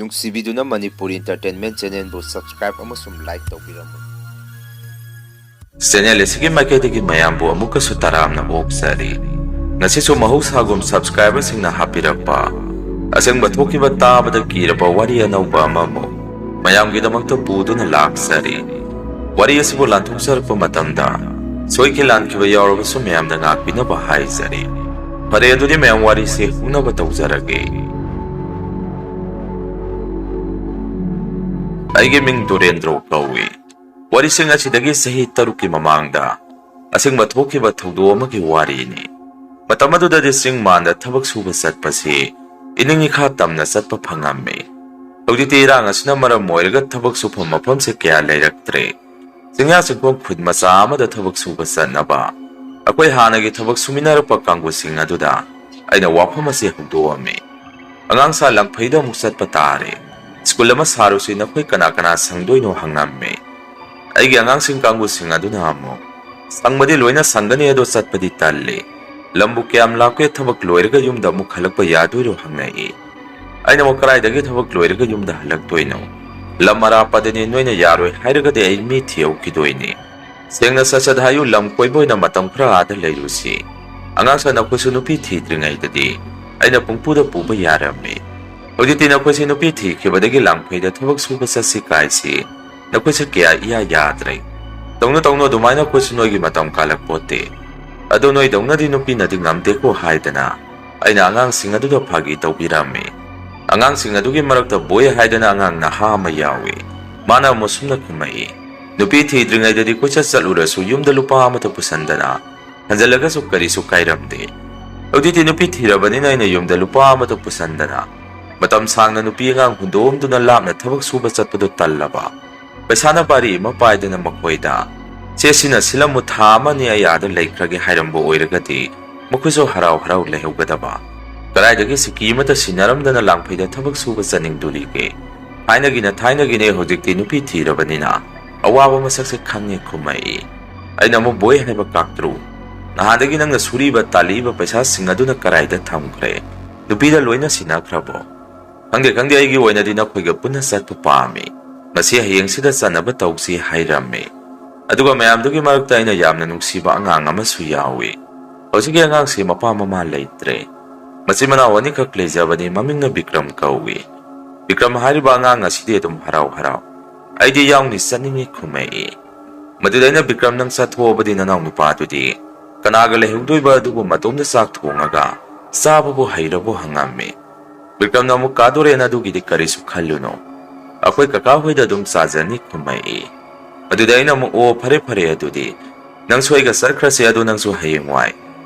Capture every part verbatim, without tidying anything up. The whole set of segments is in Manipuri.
ꯅꯨꯡꯁꯤꯕꯤꯗꯨꯅ ꯃꯅꯤꯄꯨꯔ Entertainment Channelꯕꯨ subscribe ꯑꯃꯁꯨꯡ like ꯇꯧꯕꯤꯔꯝꯃꯨ꯫ Channel ꯑꯁꯤꯒꯤ ꯃꯥꯏꯀꯩꯗꯒꯤ ꯃꯌꯥꯝꯕꯨ ꯑꯃꯨꯛꯀꯁꯨ ꯇꯔꯥꯝꯅ ꯑꯣꯛꯆꯔꯤ꯫ ꯉꯁꯤꯁꯨ ꯃꯍꯧꯁꯥꯒꯨꯝ subscriberꯁꯤꯡꯅ ꯍꯥꯞꯄꯤꯔꯛꯄ ꯑꯁꯦꯡꯕ ꯊꯣꯛꯈꯤꯕ ꯇꯥꯕꯗ ꯀꯤꯔꯕ ꯋꯥꯔꯤ ꯑꯅꯧꯕ ꯑꯃꯃꯨꯛ ꯃꯌꯥꯝꯒꯤꯗꯃꯛꯇ ꯄꯨꯗꯨꯅ ꯂꯥꯛꯆꯔꯤ꯫ ꯋꯥꯔꯤ ꯑꯁꯤꯕꯨ ꯂꯥꯟꯊꯣꯛꯆꯔꯛꯄ ꯃꯇꯝꯗ ꯁꯣꯏꯈꯤ ꯂꯥꯟꯈꯤꯕ ꯌꯥꯎꯔꯕꯁꯨ ꯃꯌꯥꯝꯗ ꯉꯥꯛꯄꯤꯅꯕ ꯍꯥꯏꯖꯔꯤ꯫ ꯐꯔꯦ, ꯑꯗꯨꯗꯤ ꯃꯌꯥꯝ ꯋꯥꯔꯤꯁꯤ ꯍꯧꯅꯕ ꯇꯧꯖꯔꯒꯦ꯫ ꯑꯩꯒꯤ ꯃꯤꯡ ꯗꯨꯔꯦꯟꯗ꯭ꯔꯣ ꯀꯧꯏ꯫ ꯋꯥꯔꯤꯁꯤꯡ ꯑꯁꯤꯗꯒꯤ ꯆꯍꯤ ꯇꯔꯨꯛꯀꯤ ꯃꯃꯥꯡꯗ ꯑꯁꯦꯡꯕ ꯊꯣꯛꯈꯤꯕ ꯊꯧꯗꯣꯛ ꯑꯃꯒꯤ ꯋꯥꯔꯤꯅꯤ꯫ ꯃꯇꯝ ꯑꯗꯨꯗꯗꯤ ꯆꯤꯡ ꯃꯥꯟꯗ ꯊꯕꯛ ꯁꯨꯕ ꯆꯠꯄꯁꯤ ꯏꯅꯤꯡ ꯏꯈꯥ ꯇꯝꯅ ꯆꯠꯄ ꯐꯪꯉꯝꯃꯤ꯫ ꯍꯧꯖꯤꯛꯇꯤ ꯏꯔꯥꯡ ꯑꯁꯤꯅ ꯃꯔꯝ ꯑꯣꯏꯔꯒ ꯊꯕꯛ ꯁꯨꯐꯝ ꯃꯐꯝꯁꯦ ꯀꯌꯥ ꯂꯩꯔꯛꯇ꯭ꯔꯦ꯫ ꯆꯤꯡꯌꯥ ꯆꯤꯡꯈꯣꯡ ꯈꯨꯟ ꯃꯆꯥ ꯑꯃꯗ ꯊꯕꯛ ꯁꯨꯕ ꯆꯠꯅꯕ ꯑꯩꯈꯣꯏ ꯍꯥꯟꯅꯒꯤ ꯊꯕꯛ ꯁꯨꯃꯤꯟꯅꯔꯛꯄ ꯀꯥꯡꯕꯨꯁꯤꯡ ꯑꯗꯨꯗ ꯑꯩꯅ ꯋꯥꯐꯝ ꯑꯁꯤ ꯍꯧꯗꯣꯛꯑꯝꯃꯤ꯫ "ꯑꯉꯥꯡ ꯁꯥ, ꯂꯪꯐꯩꯗ ꯑꯃꯨꯛ ꯆꯠꯄ ꯇꯥꯔꯦ꯫ ꯁ꯭ꯀꯨꯜ ꯑꯃ ꯁꯥꯔꯨꯁꯤ, ꯅꯈꯣꯏ ꯀꯅꯥ ꯀꯅꯥ ꯁꯪꯗꯣꯏꯅꯣ?" ꯍꯪꯉꯝꯃꯤ꯫ ꯑꯩꯒꯤ ꯑꯉꯥꯡꯁꯤꯡ ꯀꯥꯡꯕꯨꯁꯤꯡ ꯑꯗꯨꯅ ꯑꯃꯨꯛ, "ꯁꯪꯕꯗꯤ ꯂꯣꯏꯅ ꯁꯪꯒꯅꯤ, ꯑꯗꯣ ꯆꯠꯄꯗꯤ ꯇꯜꯂꯤ꯫ ꯂꯝꯕꯨ ꯀꯌꯥꯝ ꯂꯥꯞꯀꯦ? ꯊꯕꯛ ꯂꯣꯏꯔꯒ ꯌꯨꯝꯗ ꯑꯃꯨꯛ ꯍꯜꯂꯛꯄ ꯌꯥꯗꯣꯏꯔꯣ?" ꯍꯪꯉꯛꯏ꯫ ꯑꯩꯅ ꯑꯃꯨꯛ, "ꯀꯗꯥꯏꯗꯒꯤ ꯊꯕꯛ ꯂꯣꯏꯔꯒ ꯌꯨꯝꯗ ꯍꯜꯂꯛꯇꯣꯏꯅꯣ? ꯂꯝ ꯑꯔꯥꯞꯄꯗꯅꯤ, ꯅꯣꯏꯅ ꯌꯥꯔꯣꯏ ꯍꯥꯏꯔꯒꯗꯤ ꯑꯩ ꯃꯤ ꯊꯤꯍꯧꯈꯤꯗꯣꯏꯅꯤ꯫ ꯁꯦꯡꯅ ꯁꯠ ꯁꯠ ꯍꯥꯏꯌꯨ, ꯂꯝ ꯀꯣꯏꯕ ꯑꯣꯏꯅ ꯃꯇꯝ ꯈꯔ ꯑꯥꯗ ꯂꯩꯔꯨꯁꯤ꯫ ꯑꯉꯥꯡꯁꯥ, ꯅꯈꯣꯏꯁꯨ ꯅꯨꯄꯤ ꯊꯤꯗ꯭ꯔꯤꯉꯩꯗꯗꯤ ꯑꯩꯅ ꯄꯨꯡꯄꯨꯗ ꯄꯨꯕ ꯌꯥꯔꯝꯃꯤ꯫ ꯍꯧꯖꯤꯛꯇꯤ ꯅꯈꯣꯏꯁꯦ ꯅꯨꯄꯤ ꯊꯤꯈꯤꯕꯗꯒꯤ ꯂꯥꯡꯐꯩꯗ ꯊꯕꯛ ꯁꯨꯕ ꯆꯠꯁꯤ ꯀꯥꯏꯁꯤ ꯅꯈꯣꯏꯁꯦ ꯀꯌꯥ ꯏꯌꯥ ꯌꯥꯗ꯭ꯔꯦ꯫ ꯇꯧꯅꯨ, ꯇꯧꯅꯨ, ꯑꯗꯨꯃꯥꯏꯅ ꯑꯩꯈꯣꯏꯁꯨ ꯅꯣꯏꯒꯤ ꯃꯇꯝ ꯀꯥꯜꯂꯛꯄꯣꯠꯇꯦ꯫ ꯑꯗꯣ ꯅꯣꯏꯗꯧꯅꯗꯤ ꯅꯨꯄꯤꯅꯗꯤ ꯉꯝꯗꯦꯀꯣ" ꯍꯥꯏꯗꯅ ꯑꯩꯅ ꯑꯉꯥꯡꯁꯤꯡ ꯑꯗꯨꯗ ꯐꯥꯒꯤ ꯇꯧꯕꯤꯔꯝꯃꯤ꯫ ꯑꯉꯥꯡꯁꯤꯡ ꯑꯗꯨꯒꯤ ꯃꯔꯛꯇ ꯕꯣꯏ ꯍꯥꯏꯗꯅ ꯑꯉꯥꯡ ꯅꯍꯥ ꯑꯃ ꯌꯥꯎꯏ꯫ ꯃꯥꯅ ꯑꯃꯨꯛ ꯁꯨꯝꯅ ꯈꯨꯝꯃꯛꯏ, "ꯅꯨꯄꯤ ꯊꯤꯗ꯭ꯔꯤꯉꯩꯗꯗꯤ ꯀꯣꯏꯆꯠ ꯆꯠꯂꯨꯔꯁꯨ ꯌꯨꯝꯗ ꯂꯨꯄꯥ ꯑꯃꯠꯇ ꯄꯨꯁꯟꯗꯅ ꯍꯟꯖꯜꯂꯒꯁꯨ ꯀꯔꯤꯁꯨ ꯀꯥꯏꯔꯝꯗꯦ꯫ ꯍꯧꯖꯤꯛꯇꯤ ꯅꯨꯄꯤ ꯊꯤꯔꯕꯅꯤꯅ ꯑꯩꯅ ꯌꯨꯝꯗ ꯂꯨꯄꯥ ꯑꯃꯠꯇ ꯄꯨꯁꯟꯗꯅ ꯃꯇꯝ ꯁꯥꯡꯅ ꯅꯨꯄꯤ ꯑꯉꯥꯡ ꯍꯨꯟꯗꯣꯛꯑꯝꯗꯨꯅ ꯂꯥꯞꯅ ꯊꯕꯛ ꯁꯨꯕ ꯆꯠꯄꯗꯨ ꯇꯜꯂꯕ꯫ ꯄꯩꯁꯥꯅ ꯄꯥꯔꯤ ꯑꯃ ꯄꯥꯏꯗꯅ ꯃꯈꯣꯏꯗ, 'ꯁꯦ, ꯁꯤꯅ ꯁꯤꯜꯂꯝꯃꯨ, ꯊꯥ ꯑꯃ ꯑꯅꯤ ꯑꯩ ꯑꯥꯗ ꯂꯩꯈ꯭ꯔꯒꯦ' ꯍꯥꯏꯔꯝꯕ ꯑꯣꯏꯔꯒꯗꯤ ꯃꯈꯣꯏꯁꯨ ꯍꯔꯥꯎ ꯍꯔꯥꯎ ꯂꯩꯍꯧꯒꯗꯕ꯫ ꯀꯗꯥꯏꯗꯒꯤ ꯁꯤꯀꯤ ꯑꯃꯠꯇ ꯁꯤꯟꯅꯔꯝꯗꯅ ꯂꯥꯡꯐꯩꯗ ꯊꯕꯛ ꯁꯨꯕ ꯆꯠꯅꯤꯡꯗꯣꯔꯤꯒꯦ? ꯊꯥꯏꯅꯒꯤꯅ ꯊꯥꯏꯅꯒꯤꯅꯦ, ꯍꯧꯖꯤꯛꯇꯤ ꯅꯨꯄꯤ ꯊꯤꯔꯕꯅꯤꯅ ꯑꯋꯥꯕ ꯃꯁꯛꯁꯦ ꯈꯪꯉꯦ" ꯈꯨꯝꯃꯛꯏ꯫ ꯑꯩꯅ ꯑꯃꯨꯛ, "ꯕꯣꯏ ꯍꯥꯏꯕ ꯀꯥꯛꯇ꯭ꯔꯨ, ꯅꯍꯥꯟꯗꯒꯤ ꯅꯪꯅ ꯁꯨꯔꯤꯕ ꯇꯥꯜꯂꯤꯕ ꯄꯩꯁꯥꯁꯤꯡ ꯑꯗꯨꯅ ꯀꯗꯥꯏꯗ ꯊꯝꯈ꯭ꯔꯦ? ꯅꯨꯄꯤꯗ ꯂꯣꯏꯅ ꯁꯤꯟꯅꯈ꯭ꯔꯕꯣ?" "ꯈꯪꯗꯦ, ꯈꯪꯗꯦ, ꯑꯩꯒꯤ ꯑꯣꯏꯅꯗꯤ ꯅꯈꯣꯏꯒ ꯄꯨꯟꯅ ꯆꯠꯄ ꯄꯥꯝꯃꯤ꯫ ꯃꯁꯤ ꯍꯌꯦꯡꯁꯤꯗ ꯆꯠꯅꯕ ꯇꯧꯁꯤ" ꯍꯥꯏꯔꯝꯃꯤ꯫ ꯑꯗꯨꯒ ꯃꯌꯥꯝꯗꯨꯒꯤ ꯃꯔꯛꯇ ꯑꯩꯅ ꯌꯥꯝꯅ ꯅꯨꯡꯁꯤꯕ ꯑꯉꯥꯡ ꯑꯃꯁꯨ ꯌꯥꯎꯏ꯫ ꯍꯧꯖꯤꯛꯀꯤ ꯑꯉꯥꯡꯁꯤ ꯃꯄꯥ ꯃꯃꯥ ꯂꯩꯇ꯭ꯔꯦ꯫ ꯃꯆꯤꯟ ꯃꯅꯥꯎ ꯑꯅꯤꯈꯛ ꯂꯩꯖꯕꯅꯤ, ꯃꯃꯤꯡꯅ ꯕꯤꯀ꯭ꯔꯝ ꯀꯧꯏ꯫ ꯕꯤꯀ꯭ꯔꯝ ꯍꯥꯏꯔꯤꯕ ꯑꯉꯥꯡ ꯑꯁꯤꯗꯤ ꯑꯗꯨꯝ ꯍꯔꯥꯎ ꯍꯔꯥꯎ "ꯑꯩꯗꯤ ꯌꯥꯎꯅꯤ, ꯆꯠꯅꯤꯡꯉꯤ" ꯈꯨꯝꯃꯛꯏ꯫ ꯃꯗꯨꯗ ꯑꯩꯅ, "ꯕꯤꯀ꯭ꯔꯝ, ꯅꯪ ꯆꯠꯊꯣꯛꯑꯕꯗꯤ ꯅꯅꯥꯎ ꯅꯨꯄꯥꯗꯨꯗꯤ ꯀꯅꯥꯒ ꯂꯩꯍꯧꯗꯣꯏꯕ? ꯑꯗꯨꯕꯨ ꯃꯇꯣꯝꯗ ꯆꯥꯛ ꯊꯣꯡꯉꯒ ꯆꯥꯕꯕꯨ ꯍꯩꯔꯕꯣ?" ꯍꯪꯉꯝꯃꯤ꯫ ꯕꯤꯀ꯭ꯔꯝꯅ ꯑꯃꯨꯛ, "ꯀꯥꯗꯣꯔꯦꯟ, ꯑꯗꯨꯒꯤꯗꯤ ꯀꯔꯤꯁꯨ ꯈꯜꯂꯨꯅꯨ, ꯑꯩꯈꯣꯏ ꯀꯀꯥ ꯍꯣꯏꯗ ꯑꯗꯨꯝ ꯆꯥꯖꯅꯤ" ꯈꯨꯝꯃꯛꯏ꯫ ꯑꯗꯨꯗ ꯑꯩꯅ ꯑꯃꯨꯛ, "ꯑꯣ, ꯐꯔꯦ ꯐꯔꯦ, ꯑꯗꯨꯗꯤ ꯅꯪꯁꯨ ꯑꯩꯒ ꯆꯠꯈ꯭ꯔꯁꯦ꯫ ꯑꯗꯣ ꯅꯪꯁꯨ ꯍꯌꯦꯡꯋꯥꯏ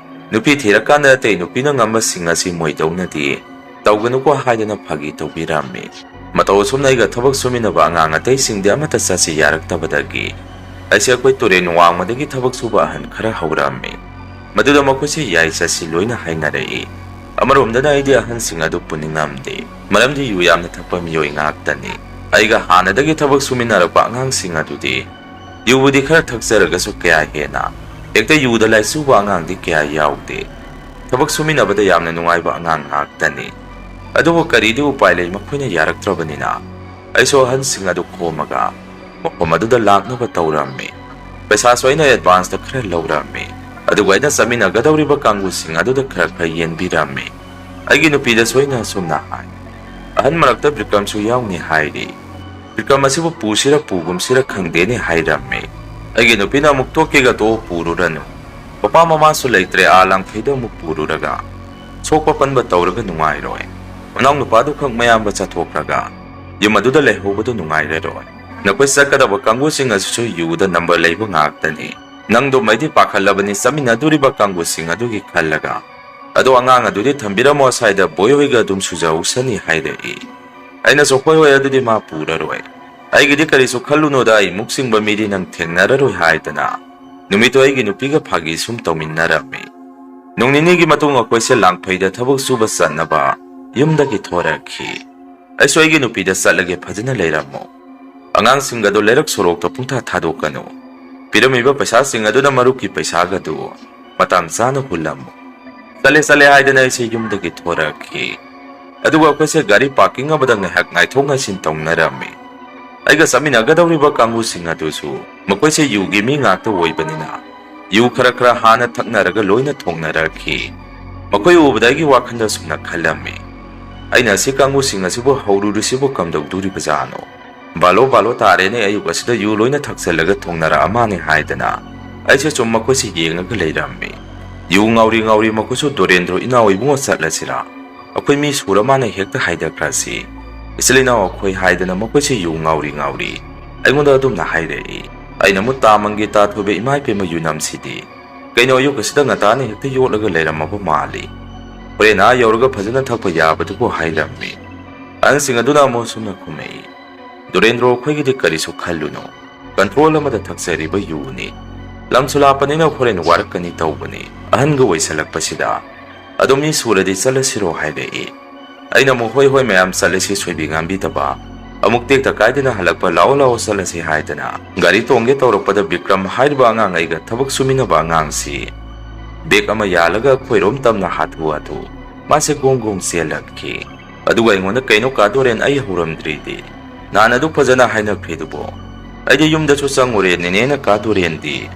ꯅꯨꯄꯤ ꯊꯤꯔꯀꯥꯟꯗ ꯑꯇꯩ ꯅꯨꯄꯤꯅ ꯉꯝꯕꯁꯤꯡ ꯑꯁꯤ ꯃꯣꯏꯗꯧꯅꯗꯤ ꯇꯧꯒꯅꯨꯀꯣ" ꯍꯥꯏꯗꯅ ꯐꯥꯒꯤ ꯇꯧꯕꯤꯔꯝꯃꯤ꯫ ꯃꯇꯧ ꯑꯁꯨꯝꯅ ꯑꯩꯒ ꯊꯕꯛ ꯁꯨꯃꯤꯟꯅꯕ ꯑꯉꯥꯡ ꯑꯇꯩꯁꯤꯡꯗꯤ ꯑꯃꯠꯇ ꯆꯠꯁꯤ ꯌꯥꯔꯛꯇꯕꯗꯒꯤ ꯑꯩꯁꯦ ꯑꯩꯈꯣꯏ ꯇꯨꯔꯦꯟ ꯋꯥꯡꯃꯗꯒꯤ ꯊꯕꯛ ꯁꯨꯕ ꯑꯍꯟ ꯈꯔ ꯍꯧꯔꯛꯑꯝꯃꯤ꯫ ꯃꯗꯨꯗ ꯃꯈꯣꯏꯁꯦ "ꯌꯥꯏ, ꯆꯠꯁꯤ" ꯂꯣꯏꯅ ꯍꯥꯏꯅꯔꯛꯏ꯫ ꯑꯃꯔꯣꯝꯗꯅ ꯑꯩꯗꯤ ꯑꯍꯟꯁꯤꯡ ꯑꯗꯨ ꯄꯨꯅꯤꯡꯉꯝꯗꯦ, ꯃꯔꯝꯗꯤ ꯌꯨ ꯌꯥꯝꯅ ꯊꯛꯄ ꯃꯤꯑꯣꯏ ꯉꯥꯛꯇꯅꯤ꯫ ꯑꯩꯒ ꯍꯥꯟꯅꯗꯒꯤ ꯊꯕꯛ ꯁꯨꯃꯤꯟꯅꯔꯛꯄ ꯑꯉꯥꯡꯁꯤꯡ ꯑꯗꯨꯗꯤ ꯌꯨꯕꯨꯗꯤ ꯈꯔ ꯊꯛꯆꯔꯒꯁꯨ ꯀꯌꯥ ꯍꯦꯟꯅ ꯍꯦꯛꯇ ꯌꯨꯗ ꯂꯥꯏꯆꯨꯕ ꯑꯉꯥꯡꯗꯤ ꯀꯌꯥ ꯌꯥꯎꯗꯦ꯫ ꯊꯕꯛ ꯁꯨꯃꯤꯟꯅꯕꯗ ꯌꯥꯝꯅ ꯅꯨꯡꯉꯥꯏꯕ ꯑꯉꯥꯡ ꯉꯥꯛꯇꯅꯤ꯫ ꯑꯗꯨꯕꯨ ꯀꯔꯤꯗꯤ ꯎꯄꯥꯏ ꯂꯩ, ꯃꯈꯣꯏꯅ ꯌꯥꯔꯛꯇ꯭ꯔꯕꯅꯤꯅ ꯑꯩꯁꯨ ꯑꯍꯟꯁꯤꯡ ꯑꯗꯨ ꯈꯣꯝꯃꯒ ꯃꯐꯝ ꯑꯗꯨꯗ ꯂꯥꯛꯅꯕ ꯇꯧꯔꯝꯃꯤ꯫ ꯄꯩꯁꯥꯁꯨ ꯑꯩꯅ ꯑꯦꯗꯚꯥꯟꯁꯇ ꯈꯔ ꯂꯧꯔꯝꯃꯤ, ꯑꯗꯨꯒ ꯑꯩꯅ ꯆꯠꯃꯤꯟꯅꯒꯗꯧꯔꯤꯕ ꯀꯥꯡꯕꯨꯁꯤꯡ ꯑꯗꯨꯗ ꯈꯔ ꯈꯔ ꯌꯦꯟꯕꯤꯔꯝꯃꯤ꯫ ꯑꯩꯒꯤ ꯅꯨꯄꯤꯗꯁꯨ ꯑꯩꯅ ꯑꯁꯨꯝꯅ ꯍꯥꯏ, "ꯑꯍꯟ ꯃꯔꯛꯇ ꯕꯤꯀ꯭ꯔꯝꯁꯨ ꯌꯥꯎꯅꯤ ꯍꯥꯏꯔꯤ꯫ ꯕꯤꯀ꯭ꯔꯝ ꯑꯁꯤꯕꯨ ꯄꯨꯁꯤꯔ ꯄꯨꯒꯨꯝꯁꯤꯔ ꯈꯪꯗꯦꯅꯦ" ꯍꯥꯏꯔꯝꯃꯤ꯫ ꯑꯩꯒꯤ ꯅꯨꯄꯤꯅ ꯑꯃꯨꯛ, "ꯇꯣꯛꯀꯦꯒ ꯇꯣꯛꯑꯣ, ꯄꯨꯔꯨꯔꯅꯨ꯫ ꯃꯄꯥ ꯃꯃꯥꯁꯨ ꯂꯩꯇ꯭ꯔꯦ, ꯑꯥ ꯂꯥꯡꯐꯩꯗ ꯑꯃꯨꯛ ꯄꯨꯔꯨꯔꯒ ꯁꯣꯛꯄ ꯄꯟꯕ ꯇꯧꯔꯒ ꯅꯨꯡꯉꯥꯏꯔꯣꯏ꯫ ꯃꯅꯥꯎ ꯅꯨꯄꯥꯗꯨꯈꯛ ꯃꯌꯥꯝꯕ ꯆꯠꯊꯣꯛꯈ꯭ꯔꯒ ꯌꯨꯝ ꯑꯗꯨꯗ ꯂꯩꯍꯧꯕꯗꯨ ꯅꯨꯡꯉꯥꯏꯔꯔꯣꯏ꯫ ꯅꯈꯣꯏ ꯆꯠꯀꯗꯕ ꯀꯥꯡꯕꯨꯁꯤꯡ ꯑꯁꯤꯁꯨ ꯌꯨꯗ ꯅꯝꯕꯔ ꯂꯩꯕ ꯉꯥꯛꯇꯅꯤ꯫ ꯅꯪꯗꯣ ꯃꯩꯗꯤ ꯄꯥꯈꯠꯂꯕꯅꯤ ꯆꯠꯃꯤꯟꯅꯗꯣꯔꯤꯕ ꯀꯥꯡꯕꯨꯁꯤꯡ ꯑꯗꯨꯒꯤ ꯈꯜꯂꯒ꯫ ꯑꯗꯣ ꯑꯉꯥꯡ ꯑꯗꯨꯗꯤ ꯊꯝꯕꯤꯔꯝꯃꯣ ꯑꯁ꯭ꯋꯥꯏꯗ, ꯕꯣꯏ ꯍꯣꯏꯒ ꯑꯗꯨꯝ ꯁꯨꯖꯍꯧꯁꯅꯤ" ꯍꯥꯏꯔꯛꯏ꯫ ꯑꯩꯅꯁꯨ, "ꯍꯣꯏ ꯍꯣꯏ, ꯑꯗꯨꯗꯤ ꯃꯥ ꯄꯨꯔꯔꯣꯏ꯫ ꯑꯩꯒꯤꯗꯤ ꯀꯔꯤꯁꯨ ꯈꯜꯂꯨꯅꯨꯗ, ꯑꯩ ꯃꯨꯛ ꯆꯤꯡꯕ ꯃꯤꯗꯤ ꯅꯪ ꯊꯦꯡꯅꯔꯔꯣꯏ" ꯍꯥꯏꯗꯅ ꯅꯨꯃꯤꯠꯇꯨ ꯑꯩꯒꯤ ꯅꯨꯄꯤꯒ ꯐꯥꯒꯤ ꯁꯨꯝ ꯇꯧꯃꯤꯟꯅꯔꯝꯃꯤ꯫ ꯅꯣꯡ ꯅꯤꯅꯤꯒꯤ ꯃꯇꯨꯡ ꯑꯩꯈꯣꯏꯁꯦ ꯂꯥꯡꯐꯩꯗ ꯊꯕꯛ ꯁꯨꯕ ꯆꯠꯅꯕ ꯌꯨꯝꯗꯒꯤ ꯊꯣꯔꯛꯈꯤ꯫ ꯑꯩꯁꯨ ꯑꯩꯒꯤ ꯅꯨꯄꯤꯗ, "ꯆꯠꯂꯒꯦ, ꯐꯖꯅ ꯂꯩꯔꯝꯃꯣ꯫ ꯑꯉꯥꯡꯁꯤꯡꯒꯗꯣ ꯂꯩꯔꯛ ꯁꯣꯔꯣꯛꯇ ꯄꯨꯡꯊꯥ ꯊꯥꯗꯣꯛꯀꯅꯨ꯫ ꯄꯤꯔꯝꯃꯤꯕ ꯄꯩꯁꯥꯁꯤꯡ ꯑꯗꯨꯅ ꯃꯔꯨꯞꯀꯤ ꯄꯩꯁꯥꯒꯗꯨ ꯃꯇꯥꯡ ꯆꯥꯅ ꯍꯨꯜꯂꯝꯃꯨ"꯫ ꯆꯠꯂꯦ ꯆꯠꯂꯦ ꯍꯥꯏꯗꯅ ꯑꯩꯁꯦ ꯌꯨꯝꯗꯒꯤ ꯊꯣꯔꯛꯈꯤ꯫ ꯑꯗꯨꯒ ꯑꯩꯈꯣꯏꯁꯦ ꯒꯥꯔꯤ parking ꯑꯃꯗ ꯉꯥꯏꯍꯥꯛ ꯉꯥꯏꯊꯣꯛ ꯉꯥꯏꯁꯤꯟ ꯇꯧꯅꯔꯝꯃꯤ꯫ ꯑꯩꯒ ꯆꯠꯃꯤꯟꯅꯒꯗꯧꯔꯤꯕ ꯀꯥꯡꯕꯨꯁꯤꯡ ꯑꯗꯨꯁꯨ ꯃꯈꯣꯏꯁꯦ ꯌꯨꯒꯤ ꯃꯤ ꯉꯥꯛꯇ ꯑꯣꯏꯕꯅꯤꯅ, ꯌꯨ ꯈꯔ ꯈꯔ ꯍꯥꯟꯅ ꯊꯛꯅꯔꯒ ꯂꯣꯏꯅ ꯊꯣꯡꯅꯔꯛꯈꯤ꯫ ꯃꯈꯣꯏ ꯎꯕꯗ ꯑꯩꯒꯤ ꯋꯥꯈꯜꯗ ꯑꯁꯨꯝꯅ ꯈꯜꯂꯝꯃꯤ, "ꯑꯩꯅ ꯑꯁꯤ ꯀꯥꯡꯕꯨꯁꯤꯡ ꯑꯁꯤꯕꯨ ꯍꯧꯔꯨꯔꯤꯁꯤꯕꯨ ꯀꯝꯗꯧꯗꯣꯔꯤꯕꯖꯥꯠꯅꯣ? ꯕꯥꯂꯣ ꯕꯥꯂꯣ ꯇꯥꯔꯦꯅꯦ, ꯑꯌꯨꯛ ꯑꯁꯤꯗ ꯌꯨ ꯂꯣꯏꯅ ꯊꯛꯆꯜꯂꯒ ꯊꯣꯡꯅꯔꯛꯑ ꯃꯥꯅꯦ" ꯍꯥꯏꯗꯅ ꯑꯩꯁꯦ ꯁꯨꯝ ꯃꯈꯣꯏꯁꯤ ꯌꯦꯡꯉꯒ ꯂꯩꯔꯝꯃꯤ꯫ ꯌꯨ ꯉꯥꯎꯔꯤ ꯉꯥꯎꯔꯤ ꯃꯈꯣꯏꯁꯨ, "ꯗꯨꯔꯦꯟꯗ꯭ꯔꯣ ꯏꯅꯥꯎ ꯏꯕꯨꯡꯉꯣ, ꯆꯠꯂꯁꯤꯔꯥ? ꯑꯩꯈꯣꯏ ꯃꯤ ꯁꯨꯔ ꯃꯥꯅ ꯍꯦꯛꯇ ꯍꯥꯏꯊꯈ꯭ꯔꯁꯤ, ꯏꯆꯤꯜ ꯏꯅꯥꯎ ꯑꯩꯈꯣꯏ" ꯍꯥꯏꯗꯅ ꯃꯈꯣꯏꯁꯦ ꯌꯨ ꯉꯥꯎꯔꯤ ꯉꯥꯎꯔꯤ ꯑꯩꯉꯣꯟꯗ ꯑꯗꯨꯝꯅ ꯍꯥꯏꯔꯛꯏ꯫ ꯑꯩꯅ ꯑꯃꯨꯛ, "ꯇꯥ ꯃꯪꯒꯦ ꯇꯥ ꯊꯣꯏꯕ, ꯏꯃꯥ ꯏꯄꯦꯝꯃ, ꯌꯨꯅꯝꯁꯤꯗꯤ ꯀꯩꯅꯣ, ꯑꯌꯨꯛ ꯑꯁꯤꯗ ꯉꯟꯇꯥꯅ ꯍꯦꯛꯇ ꯌꯣꯠꯂꯒ ꯂꯩꯔꯝꯃꯕ ꯃꯥꯜꯂꯤ꯫ ꯍꯣꯔꯦꯟ ꯑꯥ ꯌꯧꯔꯒ ꯐꯖꯅ ꯊꯛꯄ ꯌꯥꯕꯗꯨꯕꯨ" ꯍꯥꯏꯔꯝꯃꯤ꯫ ꯑꯍꯟꯁꯤꯡ ꯑꯗꯨꯅ ꯑꯃꯨꯛ ꯑꯁꯨꯝꯅ ꯈꯨꯝꯃꯛꯏ, "ꯗꯨꯔꯦꯟꯗ꯭ꯔꯣ, ꯑꯩꯈꯣꯏꯒꯤꯗꯤ ꯀꯔꯤꯁꯨ ꯈꯜꯂꯨꯅꯨ, control ꯑꯃꯗ ꯊꯛꯆꯔꯤꯕ ꯌꯨꯅꯤ꯫ ꯂꯝꯁꯨ ꯂꯥꯞꯄꯅꯤꯅ ꯍꯣꯔꯦꯟ ꯋꯥꯔꯛꯀꯅꯤ ꯇꯧꯕꯅꯤ꯫ ꯑꯍꯟꯒ ꯑꯣꯏꯁꯜꯂꯛꯄꯁꯤꯗ ꯑꯗꯨꯝ ꯃꯤ ꯁꯨꯔꯗꯤ ꯆꯠꯂꯁꯤꯔꯣ?" ꯍꯥꯏꯔꯛꯏ꯫ ꯑꯩꯅ ꯑꯃꯨꯛ, "ꯍꯣꯏ ꯍꯣꯏ ꯃꯌꯥꯝ, ꯆꯠꯂꯁꯤ, ꯁꯣꯏꯕꯤ ꯉꯥꯝꯕꯤꯗꯕ꯫ ꯑꯃꯨꯛ ꯇꯦꯛꯇ ꯀꯥꯏꯗꯅ ꯍꯜꯂꯛꯄ, ꯂꯥꯛꯑꯣ ꯂꯥꯛꯑꯣ ꯆꯠꯂꯁꯤ" ꯍꯥꯏꯗꯅ ꯒꯥꯔꯤ ꯇꯣꯡꯒꯦ ꯇꯧꯔꯛꯄꯗ, ꯕꯤꯀ꯭ꯔꯝ ꯍꯥꯏꯔꯤꯕ ꯑꯉꯥꯡ, ꯑꯩꯒ ꯊꯕꯛ ꯁꯨꯃꯤꯟꯅꯕ ꯑꯉꯥꯡꯁꯤ, bag ꯑꯃ ꯌꯥꯜꯂꯒ ꯑꯩꯈꯣꯏꯔꯣꯝ ꯇꯝꯅ ꯍꯥꯊꯨ ꯍꯥꯊꯨ ꯃꯥꯁꯦ ꯒꯣꯡ ꯒꯣꯡ ꯆꯦꯜꯂꯛꯈꯤ꯫ ꯑꯗꯨꯒ ꯑꯩꯉꯣꯟꯗ, "ꯀꯩꯅꯣ ꯀꯥ ꯗꯣꯔꯦꯟ, ꯑꯩ ꯍꯧꯔꯝꯗ꯭ꯔꯤꯗꯤ? ꯅꯍꯥꯟ ꯑꯗꯨꯛ ꯐꯖꯅ ꯍꯥꯏꯅꯈ꯭ꯔꯤꯗꯨꯕꯣ? ꯑꯩꯗꯤ ꯌꯨꯝꯗꯁꯨ ꯆꯪꯉꯨꯔꯦ, ꯅꯦꯅꯦꯅ ꯀꯥ ꯗꯣꯔꯦꯟꯗꯤ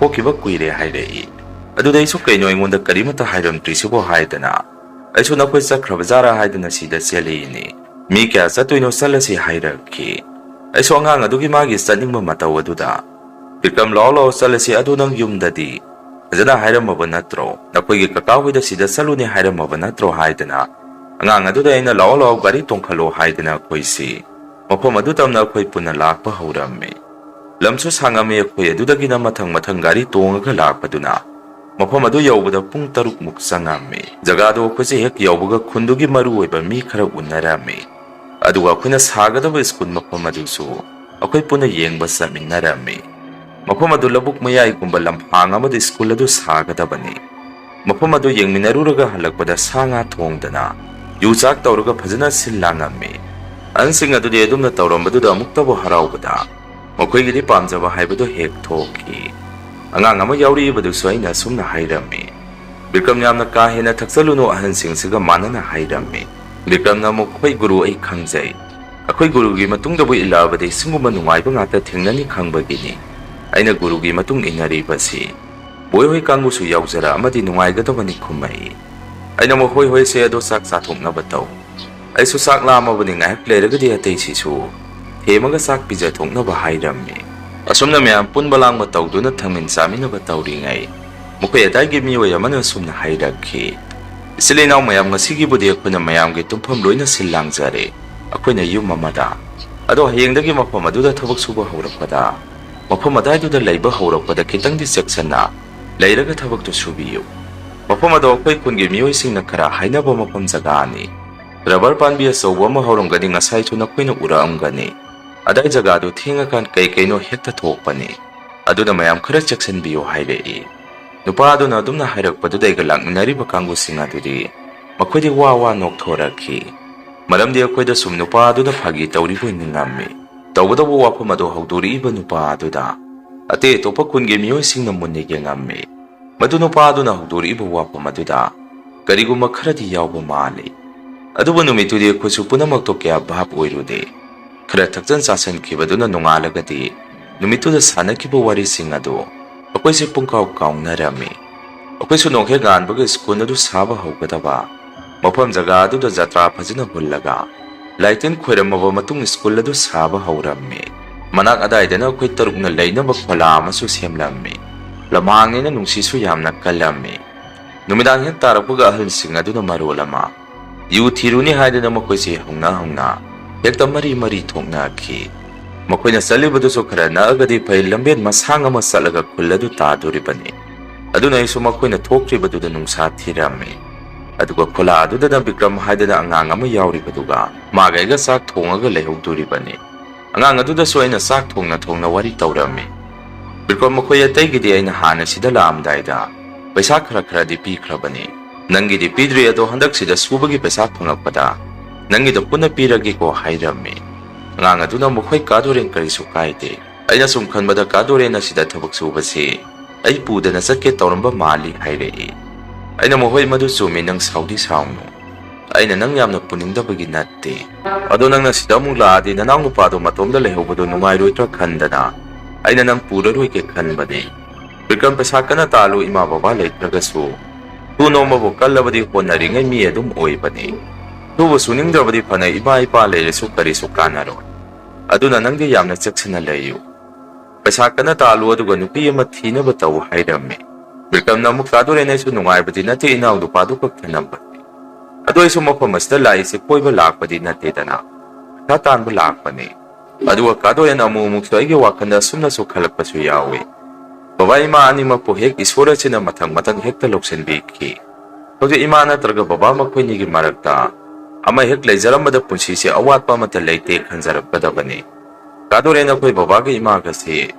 ꯊꯣꯛꯈꯤꯕ ꯀꯨꯏꯔꯦ ꯍꯥꯏꯔꯛꯏ꯫ ꯑꯗꯨꯗ ꯑꯩꯁꯨ, ꯀꯩꯅꯣ ꯑꯩꯉꯣꯟꯗ ꯀꯔꯤꯃꯠꯇ ꯍꯥꯏꯔꯝꯗ꯭ꯔꯤꯁꯤꯕꯣ?" ꯍꯥꯏꯗꯅ ꯑꯩꯁꯨ ꯅꯈꯣꯏ ꯆꯠꯈ꯭ꯔꯕꯖꯥꯔꯥ ꯍꯥꯏꯗꯅ ꯁꯤꯗ ꯆꯦꯜꯂꯛꯏꯅꯤ꯫ "ꯃꯤ ꯀꯌꯥ ꯆꯠꯇꯣꯏꯅꯣ? ꯆꯠꯂꯁꯤ" ꯍꯥꯏꯔꯛꯈꯤ꯫ ꯑꯩꯁꯨ ꯑꯉꯥꯡ ꯑꯗꯨꯒꯤ ꯃꯥꯒꯤ ꯆꯠꯅꯤꯡꯕ ꯃꯇꯧ ꯑꯗꯨꯗ, "ꯕꯤꯀ꯭ꯔꯝ, ꯂꯥꯛꯑꯣ ꯂꯥꯛꯑꯣ, ꯆꯠꯂꯁꯤ꯫ ꯑꯗꯨ ꯅꯪ ꯌꯨꯝꯗꯗꯤ ꯐꯖꯅ ꯍꯥꯏꯔꯝꯃꯕ ꯅꯠꯇ꯭ꯔꯣ? ꯅꯈꯣꯏꯒꯤ ꯀꯀꯥ ꯍꯣꯏꯗ ꯁꯤꯗ ꯆꯠꯂꯨꯅꯦ ꯍꯥꯏꯔꯝꯃꯕ ꯅꯠꯇ꯭ꯔꯣ?" ꯍꯥꯏꯗꯅ ꯑꯉꯥꯡ ꯑꯗꯨꯗ ꯑꯩꯅ, "ꯂꯥꯛꯑꯣ ꯂꯥꯛꯑꯣ, ꯒꯥꯔꯤ ꯇꯣꯡꯈꯠꯂꯣ" ꯍꯥꯏꯗꯅ ꯑꯩꯈꯣꯏꯁꯤ ꯃꯐꯝ ꯑꯗꯨ ꯇꯝꯅ ꯑꯩꯈꯣꯏ ꯄꯨꯟꯅ ꯂꯥꯛꯄ ꯍꯧꯔꯝꯃꯤ꯫ ꯂꯝꯁꯨ ꯁꯥꯡꯉꯝꯃꯤ꯫ ꯑꯩꯈꯣꯏ ꯑꯗꯨꯗꯒꯤꯅ ꯃꯊꯪ ꯃꯊꯪ ꯒꯥꯔꯤ ꯇꯣꯡꯉꯒ ꯂꯥꯛꯄꯗꯨꯅ ꯃꯐꯝ ꯑꯗꯨ ꯌꯧꯕꯗ ꯄꯨꯡ ꯇꯔꯨꯛ ꯃꯨꯛ ꯆꯪꯉꯝꯃꯤ꯫ ꯖꯒꯥꯗꯣ ꯑꯩꯈꯣꯏꯁꯦ ꯍꯦꯛ ꯌꯧꯕꯒ ꯈꯨꯟꯗꯨꯒꯤ ꯃꯔꯨ ꯑꯣꯏꯕ ꯃꯤ ꯈꯔ ꯎꯅꯔꯝꯃꯤ꯫ ꯑꯗꯨꯒ ꯑꯩꯈꯣꯏꯅ ꯁꯥꯒꯗꯕ ꯁ꯭ꯀꯨꯜ ꯃꯐꯝ ꯑꯗꯨꯁꯨ ꯑꯩꯈꯣꯏ ꯄꯨꯟꯅ ꯌꯦꯡꯕ ꯆꯠꯃꯤꯟꯅꯔꯝꯃꯤ꯫ ꯃꯐꯝ ꯑꯗꯨ ꯂꯧꯕꯨꯛ ꯃꯌꯥꯏꯒꯨꯝꯕ ꯂꯝꯍꯥꯡ ꯑꯃꯗ ꯁ꯭ꯀꯨꯜ ꯑꯗꯨ ꯁꯥꯒꯗꯕꯅꯤ꯫ ꯃꯐꯝ ꯑꯗꯨ ꯌꯦꯡꯃꯤꯟꯅꯔꯨꯔꯒ ꯍꯜꯂꯛꯄꯗ ꯁꯥ ꯉꯥ ꯊꯣꯡꯗꯅ, ꯌꯨ ꯆꯥꯛ ꯇꯧꯔꯒ ꯐꯖꯅ ꯁꯤꯜ ꯂꯥꯡꯉꯝꯃꯤ꯫ ꯑꯍꯟꯁꯤꯡ ꯑꯗꯨꯗꯤ ꯑꯗꯨꯝꯅ ꯇꯧꯔꯝꯕꯗꯨꯗ ꯑꯃꯨꯛꯇꯕꯨ ꯍꯔꯥꯎꯕꯗ ꯃꯈꯣꯏꯒꯤꯗꯤ ꯄꯥꯝꯖꯕ ꯍꯥꯏꯕꯗꯨ ꯍꯦꯛ ꯊꯣꯛꯈꯤ꯫ ꯑꯉꯥꯡ ꯑꯃ ꯌꯥꯎꯔꯛꯏꯕꯗꯨꯁꯨ ꯑꯩꯅ ꯑꯁꯨꯝꯅ ꯍꯥꯏꯔꯝꯃꯤ, "ꯕꯤꯀ꯭ꯔꯝ, ꯌꯥꯝꯅ ꯀꯥ ꯍꯦꯟꯅ ꯊꯛꯆꯜꯂꯨꯅꯨ" ꯑꯍꯟꯁꯤꯡꯁꯤꯒ ꯃꯥꯟꯅꯅ ꯍꯥꯏꯔꯝꯃꯤ꯫ ꯕꯤꯀ꯭ꯔꯝꯅ ꯑꯃꯨꯛ, "ꯍꯣꯏ ꯒꯨꯔꯨ, ꯑꯩ ꯈꯪꯖꯩ꯫ ꯑꯩꯈꯣꯏ ꯒꯨꯔꯨꯒꯤ ꯃꯇꯨꯡꯗꯕꯨ ꯏꯜꯂꯛꯑꯕꯗꯤ ꯁꯤꯒꯨꯝꯕ ꯅꯨꯡꯉꯥꯏꯕ ꯉꯥꯛꯇ ꯊꯦꯡꯅꯅꯤ ꯈꯪꯕꯒꯤꯅꯤ ꯑꯩꯅ ꯒꯨꯔꯨꯒꯤ ꯃꯇꯨꯡ ꯏꯟꯅꯔꯤꯕꯁꯤ꯫ ꯕꯣꯏ ꯍꯣꯏ ꯀꯥꯡꯕꯨꯁꯨ ꯌꯥꯎꯖꯔꯛꯑꯃꯗꯤ ꯅꯨꯡꯉꯥꯏꯒꯗꯕꯅꯤ" ꯈꯨꯝꯃꯛꯏ꯫ ꯑꯩꯅ ꯑꯃꯨꯛ, "ꯍꯣꯏ ꯍꯣꯏꯁꯦ, ꯑꯗꯣ ꯆꯥꯛ ꯆꯥꯊꯣꯛꯅꯕ ꯇꯧ꯫ ꯑꯩꯁꯨ ꯆꯥꯛ ꯂꯥꯝꯃꯕꯅꯤ, ꯉꯥꯏꯍꯥꯛ ꯂꯩꯔꯒꯗꯤ ꯑꯇꯩꯁꯤꯁꯨ ꯊꯦꯝꯃꯒ ꯆꯥꯛ ꯄꯤꯖꯊꯣꯛꯅꯕ" ꯍꯥꯏꯔꯝꯃꯤ꯫ ꯑꯁꯨꯝꯅ ꯃꯌꯥꯝ ꯄꯨꯟꯕ ꯂꯥꯡꯕ ꯇꯧꯗꯨꯅ ꯊꯛꯃꯤꯟ ꯆꯥꯃꯤꯟꯅꯕ ꯇꯧꯔꯤꯉꯩ, ꯃꯈꯣꯏ ꯑꯗꯥꯏꯒꯤ ꯃꯤꯑꯣꯏ ꯑꯃꯅ ꯑꯁꯨꯝꯅ ꯍꯥꯏꯔꯛꯈꯤ, "ꯏꯆꯤꯜ ꯏꯅꯥꯎ ꯃꯌꯥꯝ, ꯉꯁꯤꯒꯤꯕꯨꯗꯤ ꯑꯩꯈꯣꯏꯅ ꯃꯌꯥꯝꯒꯤ ꯇꯨꯝꯐꯝ ꯂꯣꯏꯅ ꯁꯤꯜ ꯂꯥꯡꯖꯔꯦ꯫ ꯑꯩꯈꯣꯏꯅ ꯌꯨꯝ ꯑꯃꯗ, ꯑꯗꯣ ꯍꯌꯦꯡꯗꯒꯤ ꯃꯐꯝ ꯑꯗꯨꯗ ꯊꯕꯛ ꯁꯨꯕ ꯍꯧꯔꯛꯄꯗ, ꯃꯐꯝ ꯑꯗꯥꯏꯗꯨꯗ ꯂꯩꯕ ꯍꯧꯔꯛꯄꯗ ꯈꯤꯇꯪꯗꯤ ꯆꯦꯛꯁꯤꯟꯅ ꯂꯩꯔꯒ ꯊꯕꯛꯇꯨ ꯁꯨꯕꯤꯌꯨ꯫ ꯃꯐꯝ ꯑꯗꯣ ꯑꯩꯈꯣꯏ ꯈꯨꯟꯒꯤ ꯃꯤꯑꯣꯏꯁꯤꯡꯅ ꯈꯔ ꯍꯥꯏꯅꯕ ꯃꯐꯝ ꯖꯒꯥꯅꯤ꯫ ꯔꯕꯔ ꯄꯥꯝꯕꯤ ꯑꯆꯧꯕ ꯑꯃ ꯍꯧꯔꯝꯒꯅꯤ, ꯉꯁꯥꯏꯁꯨ ꯅꯈꯣꯏꯅ ꯎꯔꯛꯑꯝꯒꯅꯤ꯫ ꯑꯗꯥꯏ ꯖꯒꯥꯗꯨ ꯊꯦꯡꯉꯀꯥꯟ ꯀꯩ ꯀꯩꯅꯣ ꯍꯦꯛꯇ ꯊꯣꯛꯄꯅꯤ꯫ ꯑꯗꯨꯅ ꯃꯌꯥꯝ ꯈꯔ ꯆꯦꯛꯁꯤꯟꯕꯤꯌꯨ" ꯍꯥꯏꯔꯛꯏ꯫ ꯅꯨꯄꯥ ꯑꯗꯨꯅ ꯑꯗꯨꯝꯅ ꯍꯥꯏꯔꯛꯄꯗꯨꯗ ꯑꯩꯒ ꯂꯥꯛꯃꯤꯟꯅꯔꯤꯕ ꯀꯥꯡꯕꯨꯁꯤꯡ ꯑꯗꯨꯗꯤ ꯃꯈꯣꯏꯗꯤ ꯋꯥ ꯋꯥ ꯅꯣꯛꯊꯣꯔꯛꯈꯤ꯫ ꯃꯔꯝꯗꯤ ꯑꯩꯈꯣꯏꯗ ꯁꯨꯝ ꯅꯨꯄꯥ ꯑꯗꯨꯅ ꯐꯥꯒꯤ ꯇꯧꯔꯤꯕꯣꯏ ꯅꯤꯡꯉꯝꯃꯤ꯫ ꯇꯧꯕꯇꯕꯨ ꯋꯥꯐꯝ ꯑꯗꯨ ꯍꯧꯗꯣꯔꯛꯏꯕ ꯅꯨꯄꯥ ꯑꯗꯨꯗ ꯑꯇꯩ ꯑꯇꯣꯞꯄ ꯈꯨꯟꯒꯤ ꯃꯤꯑꯣꯏꯁꯤꯡꯅ ꯃꯨꯟꯅ ꯌꯦꯡꯉꯝꯃꯤ꯫ ꯃꯗꯨ ꯅꯨꯄꯥ ꯑꯗꯨꯅ ꯍꯧꯗꯣꯔꯛꯏꯕ ꯋꯥꯐꯝ ꯑꯗꯨꯗ ꯀꯔꯤꯒꯨꯝꯕ ꯈꯔꯗꯤ ꯌꯥꯎꯕ ꯃꯥꯜꯂꯤ꯫ ꯑꯗꯨꯕꯨ ꯅꯨꯃꯤꯠꯇꯨꯗꯤ ꯑꯩꯈꯣꯏꯁꯨ ꯄꯨꯝꯅꯃꯛꯇꯣ ꯀꯌꯥ ꯚꯥꯞ ꯑꯣꯏꯔꯨꯗꯦ꯫ ꯈꯔ ꯊꯛꯆꯟ ꯆꯥꯁꯟꯈꯤꯕꯗꯨꯅ ꯅꯣꯡꯉꯥꯜꯂꯒꯗꯤ ꯅꯨꯃꯤꯠꯇꯨꯗ ꯁꯥꯟꯅꯈꯤꯕ ꯋꯥꯔꯤꯁꯤꯡ ꯑꯗꯨ ꯑꯩꯈꯣꯏꯁꯦ ꯄꯨꯡꯀꯥꯎ ꯀꯥꯎꯅꯔꯝꯃꯤ꯫ ꯑꯩꯈꯣꯏꯁꯨ ꯅꯣꯡꯍꯦꯛ ꯉꯥꯟꯕꯒ ꯁ꯭ꯀꯨꯜ ꯑꯗꯨ ꯁꯥꯕ ꯍꯧꯒꯗꯕ, ꯃꯐꯝ ꯖꯒꯥ ꯑꯗꯨꯗ ꯖꯇ꯭ꯔꯥ ꯐꯖꯅ ꯍꯨꯜꯂꯒ ꯂꯥꯏꯇꯤꯟ ꯈꯣꯏꯔꯝꯃꯕ ꯃꯇꯨꯡ ꯁ꯭ꯀꯨꯜ ꯑꯗꯨ ꯁꯥꯕ ꯍꯧꯔꯝꯃꯤ꯫ ꯃꯅꯥꯛ ꯑꯗꯥꯏꯗꯅ ꯑꯩꯈꯣꯏ ꯇꯔꯨꯛꯅ ꯂꯩꯅꯕ ꯈꯣꯂꯥ ꯑꯃꯁꯨ ꯁꯦꯝꯂꯝꯃꯤ꯫ ꯂꯝꯍꯥꯡꯅꯤꯅ ꯅꯨꯡꯁꯤꯠꯁꯨ ꯌꯥꯝꯅ ꯀꯜꯂꯝꯃꯤ꯫ ꯅꯨꯃꯤꯗꯥꯡ ꯍꯦꯛ ꯇꯥꯔꯛꯄꯒ ꯑꯍꯜꯁꯤꯡ ꯑꯗꯨꯅ ꯃꯔꯣꯜ ꯑꯃ ꯌꯨ ꯊꯤꯔꯨꯅꯤ ꯍꯥꯏꯗꯅ ꯃꯈꯣꯏꯁꯦ ꯍꯧꯅ ꯍꯧꯅ ꯍꯦꯛꯇ ꯃꯔꯤ ꯃꯔꯤ ꯊꯣꯛꯅꯈꯤ꯫ ꯃꯈꯣꯏꯅ ꯆꯠꯂꯤꯕꯗꯨꯁꯨ ꯈꯔ ꯅꯛꯑꯒꯗꯤ ꯐꯩ, ꯂꯝꯕꯦꯟ ꯃꯁꯥꯡ ꯑꯃ ꯆꯠꯂꯒ ꯈꯨꯜ ꯑꯗꯨ ꯇꯥꯗꯣꯔꯤꯕꯅꯤ꯫ ꯑꯗꯨꯅ ꯑꯩꯁꯨ ꯃꯈꯣꯏꯅ ꯊꯣꯛꯇ꯭ꯔꯤꯕꯗꯨꯗ ꯅꯨꯡꯁꯥ ꯊꯤꯔꯝꯃꯤ꯫ ꯑꯗꯨꯒ ꯈꯨꯂꯥ ꯑꯗꯨꯗꯅ ꯕꯤꯀ꯭ꯔꯝ ꯍꯥꯏꯗꯅ ꯑꯉꯥꯡ ꯑꯃ ꯌꯥꯎꯔꯤꯕꯗꯨꯒ ꯃꯥꯒ ꯑꯩꯒ ꯆꯥꯛ ꯊꯣꯡꯉꯒ ꯂꯩꯍꯧꯗꯣꯔꯤꯕꯅꯤ꯫ ꯑꯉꯥꯡ ꯑꯗꯨꯗꯁꯨ ꯑꯩꯅ ꯆꯥꯛ ꯊꯣꯡꯅ ꯊꯣꯡꯅ ꯋꯥꯔꯤ ꯇꯧꯔꯝꯃꯤ꯫ ꯕꯤꯀ꯭ꯔꯝ, ꯃꯈꯣꯏ ꯑꯇꯩꯒꯤꯗꯤ ꯑꯩꯅ ꯍꯥꯟꯅ ꯁꯤꯗ ꯂꯥꯛꯑꯝꯗꯥꯏꯗ ꯄꯩꯁꯥ ꯈꯔ ꯈꯔꯗꯤ ꯄꯤꯈ꯭ꯔꯕꯅꯤ꯫ ꯅꯪꯒꯤꯗꯤ ꯄꯤꯗ꯭ꯔꯤ, ꯑꯗꯣ ꯍꯟꯗꯛꯁꯤꯗ ꯁꯨꯕꯒꯤ ꯄꯩꯁꯥ ꯐꯪꯂꯛꯄꯗ ꯅꯪꯒꯤꯗꯣ ꯄꯨꯟꯅ ꯄꯤꯔꯒꯦꯀꯣ ꯍꯥꯏꯔꯝꯃꯤ꯫ ꯑꯉꯥꯡ ꯑꯗꯨꯅ ꯑꯃꯨꯛ, "ꯍꯣꯏ ꯀꯥ ꯗꯣꯔꯦꯟ, ꯀꯔꯤꯁꯨ ꯀꯥꯏꯗꯦ꯫ ꯑꯩꯅ ꯁꯨꯝ ꯈꯟꯕꯗ ꯀꯥ ꯗꯣꯔꯦꯟ ꯑꯁꯤꯗ ꯊꯕꯛ ꯁꯨꯕꯁꯤ ꯑꯩ ꯄꯨꯗꯅ ꯆꯠꯀꯦ ꯇꯧꯔꯝꯕ ꯃꯥꯜꯂꯤ" ꯍꯥꯏꯔꯛꯏ꯫ ꯑꯩꯅ ꯑꯃꯨꯛ, "ꯍꯣꯏ, ꯃꯗꯨ ꯆꯨꯝꯃꯤ, ꯅꯪ ꯁꯥꯎꯗꯤ ꯁꯥꯎꯅꯨ꯫ ꯑꯩꯅ ꯅꯪ ꯌꯥꯝꯅ ꯄꯨꯅꯤꯡꯗꯕꯒꯤ ꯅꯠꯇꯦ꯫ ꯑꯗꯣ ꯅꯪꯅ ꯁꯤꯗ ꯑꯃꯨꯛ ꯂꯥꯛꯑꯗꯤ ꯅꯅꯥꯎ ꯅꯨꯄꯥꯗꯣ ꯃꯇꯣꯝꯗ ꯂꯩꯍꯧꯕꯗꯣ ꯅꯨꯡꯉꯥꯏꯔꯣꯏꯗ꯭ꯔꯥ ꯈꯟꯗꯅ ꯑꯩꯅ ꯅꯪ ꯄꯨꯔꯔꯣꯏꯒꯦ ꯈꯟꯕꯅꯦ꯫ ꯕꯤꯀ꯭ꯔꯝ, ꯄꯩꯁꯥ ꯀꯟꯅ ꯇꯥꯜꯂꯨ, ꯏꯃꯥ ꯕꯕꯥ ꯂꯩꯇ꯭ꯔꯒꯁꯨ꯫ ꯁꯨ ꯅꯣꯝꯕꯕꯨ ꯀꯜꯂꯕꯗꯤ ꯍꯣꯠꯅꯔꯤꯉꯩ ꯃꯤ ꯑꯗꯨꯝ ꯑꯣꯏꯕꯅꯤ꯫ ꯁꯨꯕ ꯁꯨꯅꯤꯡꯗ꯭ꯔꯕꯗꯤ ꯐꯅ ꯏꯃꯥ ꯏꯄꯥ ꯂꯩꯔꯁꯨ ꯀꯔꯤꯁꯨ ꯀꯥꯟꯅꯔꯣꯏ꯫ ꯑꯗꯨꯅ ꯅꯪꯗꯤ ꯌꯥꯝꯅ ꯆꯦꯛꯁꯤꯟꯅ ꯂꯩꯌꯨ꯫ ꯄꯩꯁꯥ ꯀꯟꯅ ꯇꯥꯜꯂꯨ ꯑꯗꯨꯒ ꯅꯨꯄꯤ ꯑꯃ ꯊꯤꯅꯕ ꯇꯧ ꯍꯥꯏꯔꯝꯃꯤ꯫ ꯕꯤꯀ꯭ꯔꯝꯅ ꯑꯃꯨꯛ, ꯀꯥꯗꯣꯔꯦꯟ, ꯑꯩꯁꯨ ꯅꯨꯡꯉꯥꯏꯕꯗꯤ ꯅꯠꯇꯦ ꯏꯅꯥꯎ ꯅꯨꯄꯥꯗꯨ ꯈꯛ ꯊꯅꯝꯕꯗꯤ꯫ ꯑꯗꯣ ꯑꯩꯁꯨ ꯃꯐꯝ ꯑꯁꯤꯗ ꯂꯥꯛꯏꯁꯦ ꯀꯣꯏꯕ ꯂꯥꯛꯄꯗꯤ ꯅꯠꯇꯦꯗꯅ, ꯄꯩꯁꯥ ꯇꯥꯟꯕ ꯂꯥꯛꯄꯅꯤ꯫ ꯑꯗꯨꯒ ꯀꯥꯗꯣꯔꯦꯟ, ꯑꯃꯨꯛ ꯑꯃꯨꯛꯁꯨ ꯑꯩꯒꯤ ꯋꯥꯈꯜꯗ ꯑꯁꯨꯝꯅꯁꯨ ꯈꯜꯂꯛꯄꯁꯨ ꯌꯥꯎꯏ꯫ ꯕꯕꯥ ꯏꯃꯥ ꯑꯅꯤꯃꯛꯄꯨ ꯍꯦꯛ ꯏꯁꯣꯔ ꯑꯁꯤꯅ ꯃꯊꯪ ꯃꯊꯪ ꯍꯦꯛꯇ ꯂꯧꯁꯤꯟꯕꯤꯈꯤ꯫ ꯍꯧꯖꯤꯛ ꯏꯃꯥ ꯅꯠꯇ꯭ꯔꯒ ꯕꯕꯥ ꯃꯈꯣꯏꯅꯤꯒꯤ ꯃꯔꯛꯇ ꯑꯃ ꯍꯦꯛ ꯂꯩꯖꯔꯝꯕꯗ ꯄꯨꯟꯁꯤꯁꯦ ꯑꯋꯥꯠꯄ ꯑꯃꯠꯇ ꯂꯩꯇꯦ ꯈꯟꯖꯔꯛꯀꯗꯕꯅꯤ꯫ ꯀꯥꯗꯣꯔꯦꯟ, ꯑꯩꯈꯣꯏ ꯕꯕꯥꯒ ꯏꯃꯥꯒꯁꯦ